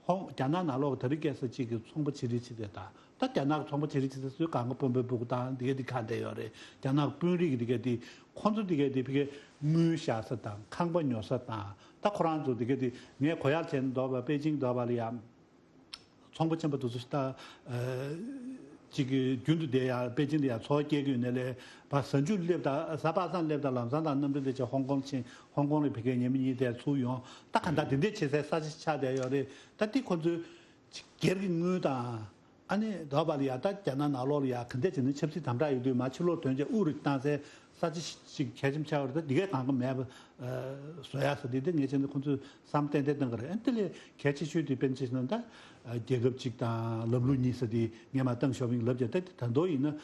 ཧོང་རྒྱ་ནག་ནང་ལོགས་ད་རེས་གལ་སྲིད་གཅིག་གི་ཚོང་པ་བྱེད་རིགས་བྱེད་དེ། ད་ད་རྒྱ་ནག་གི་ཚོང་པ་བྱེད་རིགས་བྱེད་དེ་ཚོས་གང་ག་དཔོན་པོའི་སྤུ་གུ་དང་དེ་ག་དེ་ག་འདྲ་ཡོད་རེད། རྒྱ་ནག་དཔོན་རིགས་ཀྱི་དེ་ག་དེ་ཁོང་ཚོ་དེ་ག་དེ་ཕ་གིའི་དངུལ་བཞག་ས་དང་ཁང་པ་ཉོ་ས་དང་། ད་ཁོ་རང་ཚོ་དེ་ག་དེ་ངས་གོ་ཡག་བྱས་ན། འདོགས་པ་པེ་ཅིང་འདོགས་པ་ལ་ཡ། ཚོང་པ་ཆེན་པོ་དེ་ཚོ་ད་ཨ་ཅིག་གི་རྒྱུན་དུ་བསྡད་ཡ། པེ་ཅིང་ལ་ཡ་འཚོ་བ་སྐྱེལ་གྱི་ཡོད་ནའི་ལས། ཕར་གཟའ་མཇུག་སླེབས་དང་། གཟའ་པ་སངས་སླེབས་དང་ལམ་སང་དང་གནམ་གྲུ་དེ་བྱས་ཧོང་ཀོང་ཕྱིན། ཧོང་ཀོང་ལ་ཕ་གིར་ཉི་མ་གཉིས་དེ་ཚུར་ཡོང་། ད་ག་འདྲ་དེ་འདྲས་བྱེད་སའི་ས་ཆ་ཆགས་བསྡད་ཡོད་རེད། ད་དེ་ཁོ་ཚོའི་ཅིག་སྒེར་གྱི་དངུལ་དང་། ཨ་ནི་འདོགས་པ་ལ་ཡ། ད་རྒྱ་ནག་ནང་ལོགས་ལ་ཡ་ག་འདྲས་བྱས་ན་ཆབ་སྲིད་དམ་དྲག་ཡོད་དུས། མར་ཕྱི་ལོགས་ཐོན་བྱས་དབུ་རུ་བཏང་སའི་ས་ཆ་ཞིག་གལ་ཆེན་པོ་ཆགས་པ་རེད། ད་འདི་གས་གང་ག་མེད་པ་བཟོ་ཡག་ཟེར་དེ། དེ་ངས་བྱས་ན་ཁོང་ཚོས་བསམ་ཏན་ཏན་བཏང་གི་རེད། ཨ་ནི་དེ་ལས་གལ་ཆེ་ཤོས་དེ་དཔེར་ན་ཆ་བཞག་ན། ད་རྒྱལ་ཁབ་གཅིག་དང་ལམ་ལུགས་གཉིས་ཟེར་དེ་ངས་མར་བཏང་ཤོག་མིན་ལབ་བྱས། ད་དེ་ད་དུང་ཡིན་ན་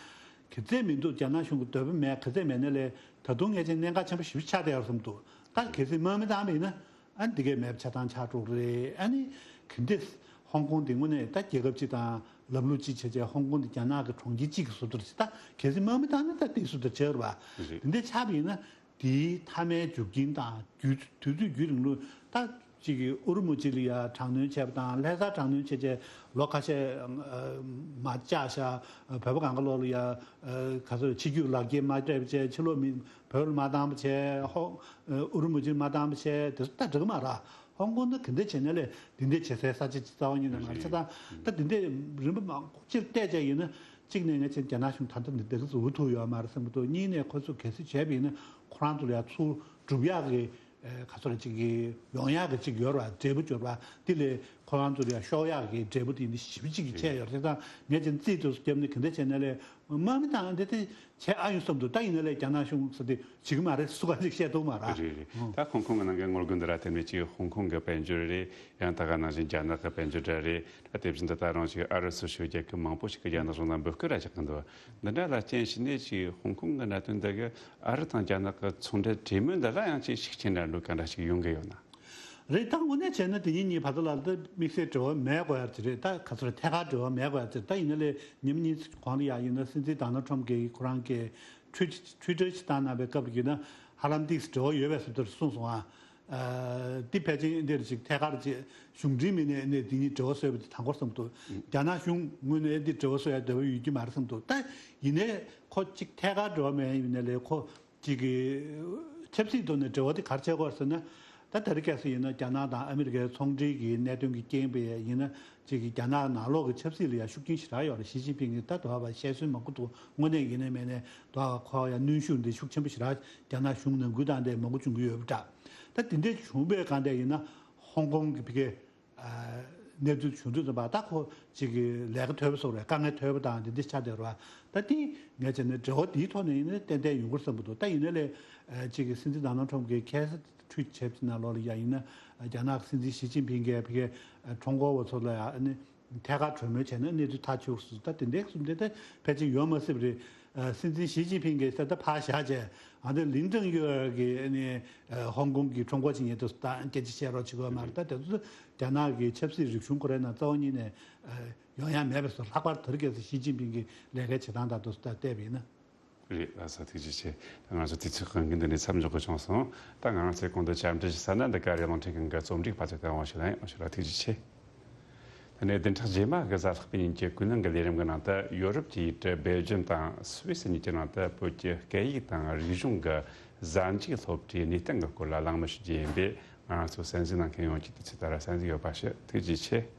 ག་ཚད་མི་འདུག་རྒྱ་ནག་གཞུང་གི་འདོད་པ་མེད། ག་ཚད་མེད་ནའི་ལས། ད་དུང་ངས་བྱས་ན་གནད་འགག་ཆེན་པོ་ཞེ་པོ་ཆགས་བསྡད་ཡོད་བསམ་འདུག་ད་གལ་སྲིད་དམག་མི་བཏང་བ་ཡིན་ན། ཨ་ནི་འདི་གས་མེད་པ་ཆགས་སྟངས་ཆགས་འགྲོ་གི་རེད། ཨ་ནི་ག་འདྲས་ཧོང་ཀོང་འདི་དངོས་གནས་ད་རྒྱལ་ཁབ་གཅིག་དང་ལམ་ལུགས་གཅིག་བྱས་བྱས། ཧོང་ཀོང་འདི་རྒྱ་ནག་གི་གྲོང་ཁྱེར་གཅིག་གི་བཟོ་འདྲ་ཞིག་ད་གལ་སྲིད་དམག་མི་བཏང་ན་ད་དེ་བཟོ་འདྲ་ཆགས་རེད་པ། རེད། དེ་འདྲས་ཆགས་པ་ཡིན་ན། དེའི་མཐའ་མའི་མཇུག་རྐྱེན་དང་། རྒྱུ་དུས་ཚོད་བརྒྱུད་རིང་ལུགས། ད་གཅིག་གིས་ཨུ་རུ་མུ་ཇི་ལ་ཡ་དྲག་གནོན་བྱས་པ་དང་། ལྷ་སར་དྲག་གནོན་བྱས་བྱས་ལོ་ཁ་ཤས་ཨ་མར་བཅག་བཞག་བོད་པ་གང་ག་ལོག་ལ་ཡ། ཨ་ག་ཚོད་ཕྱི་རྒྱུད་ལག་འཁྱེར་མ་སྤྲད་པ་བྱས། ཕྱི་ལོགས་མི་བོད་ལ་མ་བཏང་བ་བྱས། ཧོ་ཨུ་རུ་མུ་ཇི་ལ་མ་བཏང་བ་བྱས། དེ་ཚོ་ད་འགྲིག་གི་མ་རེད། ཧོང་ཀོང་ནི་ག་འདྲས་བྱས་ནའི་ལས་འདི་འདྲས་བྱེད་སའི་ས་ཆ་ཅིག་རྩ་བ་ཉིད་ནས་མ་རེད། བྱས་ཙང་ད་འདི་འདྲས་རིམ་པ་མང་པོ་ཅིག་བལྟས་བྱས་ཡིན་ན། གཅིག་ནས་ངས་བྱས་ན་རྒྱ་ནག་གཞུང་ད་ལྟ་འདི་འདྲ་གི་འུ་ཐུག་ཡོད་མ་རེད་བསམ་གྱི་འདུག་གཉིས་ནས་ཁོ་ཚོ་གལ་སྲིད་བྱས་པ་ཡིན་ན། ཁོ་རང་ཚོ་ལ་ཡ་ཚུར་སྒྲུབ་ཡག་གི་ཨ་ག་ཚོད་རེད། ཅིག་གི་ཡོང་ཡག་གི་ཅིག་ཡོད་རེད་པ། འབྲས་བུ་འབྱོར་བ་དེ་ལས་ཁོ་རང་ཚོ་ལ་ཡ་ཤོར་ཡག་གི་འབྲས་བུ་དེ་འདི་ཞེ་པོ་ཅིག་གི་ཆད་ཡོད་རེད། བྱས་ཙང་ངས་བྱས་ན་རྩིས་དེ་ཚོ་བརྒྱབ་ནས་ག་འདྲས་བྱས་ནའི་ལས། དམག་མི་བཏང་། འདི་དེ་བྱེད་ཨ་ཡོང་བསམ་འདུག་ད་ཡིན་ནའི་ལས་རྒྱ་ནག་གཞུང་ཟེར་དེ་བྱེད་ཀྱི་མ་རེད། སུ་གང་ཅིག་བཤད་ཐུབ་མ་རེད། རེད་རེད། ཨང་། ད་ཧོང་ཀོང་གི་ནང་གི་ངོ་རྒོལ་འདི་ར་དེ་ནས་ཅིག་ཧོང་ཀོང་གི་དཔལ་འབྱོར་རེད། ཡང་ད་ག་ནང་བཞིན་རྒྱ་ནག་གི་དཔལ་འབྱོར་འདྲ་རེད། ད་དེ་བཞིན་དུ་ད་རུང་ཅིག་ཨ་རི་སོགས་ཤུགས་རྒྱག་གི་མང་པོ་ཞིག་གིས་རྒྱ་ནག་གཞུང་ལ་འབོད་སྐུལ་ར་རྒྱག་གི་འདུག་འདི་འདྲ་ལ་རྐྱེན་བྱས་ནས་ཅིག་ཧོང་ཀོང་གི་གནད་དོན་འདི་གི་ཨ་རི་དང་རྒྱ་ནག་གི་ཚོང་འབྲེལ་གྲོས་མོལ་འདི་ལ་ཡང་ཅིག་ཤུགས་རྐྱེན་འདྲ་འགྲོ་ག་འདྲ་ཞིག་ཡོང་གི་ཡོད་ན། རེད། ད་དངོས་གནས་བྱས་ན་དེ་གཉིས་གཉིས་བར་དུ་ལ་ད་དམིགས་བསལ་འབྲེལ་བ་མེད་དགོས་ཡ་ཅིག་རེད། ད་ག་ཚོད་རེད། ཐད་ཀར་འབྲེལ་བ་མེད་དགོས་ཡ་ཅིག་རེད། ད་ཡིན་ནའི་ལས་ཉིན་གཉིས་གོང་ལ་ཡ་ཡིན་ན། སྲིད་འཛིན་ཌོ་ནལ་ཊམ་གྱིས་ཁོ་རང་གི་ཊུའི་ཊི་ཊི་ཊར་ཞིག་བཏང་གནང་བའི་སྐབས་ཀྱི་ན། ཧ་ལམ་ཏིག་ཙམ་འབྲེལ་བ་ཡོད་པའི་བཟོ་འདྲ་གསུངས་སོང་ཨ། ཨ་འདི་ཕལ་ཆེར་འདིར་ཅིག་ཐད་ཀར་ཅིག་གཞུང་འབྲེལ་མིན་ནའི་ནས་འདི་གཉིས་འབྲེལ་བ་བཟོས་པ་དེ་དང་པོར་བསམ་འདུག་རྒྱ་ནག་གཞུང་ངོས་ནས་འདི་འབྲེལ་བ་བཟོ་ཡ་འདོད་པ་ཡོད་ཀྱི་མ་རེད་བསམ་འདུག་ད་ཡིན་ནའི་ཁོ་ཅིག་ཐད་ཀར་འབྲེལ་བ་མེད་ཡིན་ནའི་ལས། ཁོ་ཅིག་གི་ཆབ་སྲིད་ཐོག་ནས་འབྲེལ་བ་དེ་ག་རེ་བྱེད་དགོས་ཟེར་ན། ད་ད་རེས་གལ་སྲིད་ཡིན་ན་རྒྱ་ནག་དང་ཨ་མི་རི་ཀའི་ཚོང་འབྲེལ་གྱི་གནད་དོན་གྱི་རྐྱེན་པས་ཡིན་ན། ཅིག་གི་རྒྱ་ནག་ནང་ལོགས་ཀྱི་ཆབ་སྲིད་ལ་ཡང་ཤུགས་རྐྱེན་ཞེ་དྲག་ཡོད་རེད། ཞི་ཅིན་ཕིང་གིས་ད་དོ་བ་བཤད་སྲོལ་མང་པོ་འདུག་དངོས་གནས་ཡིན་ནའི་མིན་ནའི་དོ་བ་ཁོ་ཡང་གནོན་ཤུགས་འདི་ཤུགས་ཆེན་པོ་ཞེ་དྲག་རྒྱ་ནག་གཞུང་ནང་ཁུལ་དང་འདྲ་མང་པོ་བྱུང་གི་ཡོད་པ་འདྲ། ད་དེ་འདྲ་བྱུང་བའི་སྒང་དེ་ཡིན་ན། ཧོང་ཀོང་གི་ཕ་གི་ཨ་གནས་ཚུལ་བྱུང་དུས་ཙམ་པ། ད་ཁོ་ཅིག་གི་ལས་ཀ་ཐོལ་པ་སོགས་རེད། དཀའ་ངལ་ཐོལ་པ་དང་འདི་འདྲ་ཆགས་བསྡད་རེད་པ། ད་དེ་ངས་བྱས་ན་འབྲེལ་བ་འདིའི་ཐོག་ནས་ཡིན་ན་ཏན་ཏན་ཡོང་གི་རེད་བསམ་གྱི་འདུག་ད་ཡིན་ནའི་ལས་ཨ་ཅིག་གི་སྲིད་འཛིན་ཌོ་ནལ་ཊམ་གྱིས་ཁ་སང་ཊུའིཊ་བྱས་པའི་ནང་ལོགས་ལ་ཡ་ཡིན་ན། རྒྱ་ནག་གི་སྲིད་འཛིན་ཞི་ཅིན་ཕིང་གིས་ཕ་གི་ཨ་ཁྲོམ་སྐོར་བ་ཚོ་ལ་ཡ་ཨ་ནི་ཐད་ཀར་གྲོས་མོལ་བྱས་ན་གནས་ཚུལ་ཐག་ཆོད་ཟེར། ད་དེ་འདྲའི་གསུང་དེ་ད་ཕལ་ཆེར་ཡོད་མ་སྲིད་པ་རེད། ཨ་སྲིད་འཛིན་ཞི་ཅིན་ཕིང་གིས་ད་ལྟ་ཕར་བཞག་བྱས། ཨ་འདི་ལིན་ཀྲང་ཡུའེ་གིས་ཨ་ནི་ཨ་ཧོང་ཀོང་གི་ཁྲོམ་སྐོར་བྱེད་མཁན་དེ་ཚོ་ད་སྐད་ཆ་བཤད་རོགས་བྱེད་དགོས་མ་རེད། ད་དེ་ཚོ་རྒྱ་ནག་གི་ཆབ་སྲིད་རིག་གཞུང་ཁོ་རའི་ནང་རྩ་བ་ཉིད་ནས་ཨ་ཡོང་ཡ་མེད་པ་བཟོ། ལྷག་པར་དེ་རིང་ཁ་སང་ཞི་ཅིན་ཕིང་གི་ལས་ཀའི་བྱེད་སྟངས་དང་དེ་ཚོ་ད་བལྟས་པ་ཡིན་ན། རེད། ལགས་སོ། ཐུགས་རྗེ་ཆེ། ང་ཚོ་དུས་ཚོད་གང་གི་འདི་ནས་མཚམས་འཇོག་དགོས་བྱུང་སོང་། ད་ང་རང་ཚོའི་གོང་དུ་བཅར་འདྲི་ཞུ་ས་ན་འདི་ག་རེ་རླུང་འཕྲིན་ཁང་གི་རྩོམ་སྒྲིག་པ་ཚོ་དང་དབང་ཞུ་ལ་ཡིན། དབང་ཞུ་ལ་ཐུགས་རྗེ་ཆེ། དེ་ནས་བདུན་ཕྲག་རྗེས་མ་གི་གཟའ་ལྷག་པའི་ཉིན་གྱི་ཀུན་གླེང་གི་ལས་རིམ་གྱི་ནང་དུ། ཡོ་རོབ་ཀྱི་ཡུལ་གྲུ་སྦེལ་ཇམ་དང་སུད་སི་གཉིས་ཀྱི་ནང་དུ་བོད་ཀྱི་སྐད་ཡིག་དང་རིག་གཞུང་གི་གཟའ་མཇུག་སློབ་གྲྭའི་གནས་སྟངས་ཀྱི་སྐོར་ལ་གླེང་མོལ་ཞུ་རྒྱུ་ཡིན་པས། ང་རང་ཚོ་གསན་གཟིགས་གནང་མཁན་ཡོངས་ཀྱིས་དུས་ཚོད་ལྟར་གསན་གཟིགས་ཡོད་པ་ཞུ། ཐུགས་རྗེ་ཆེ།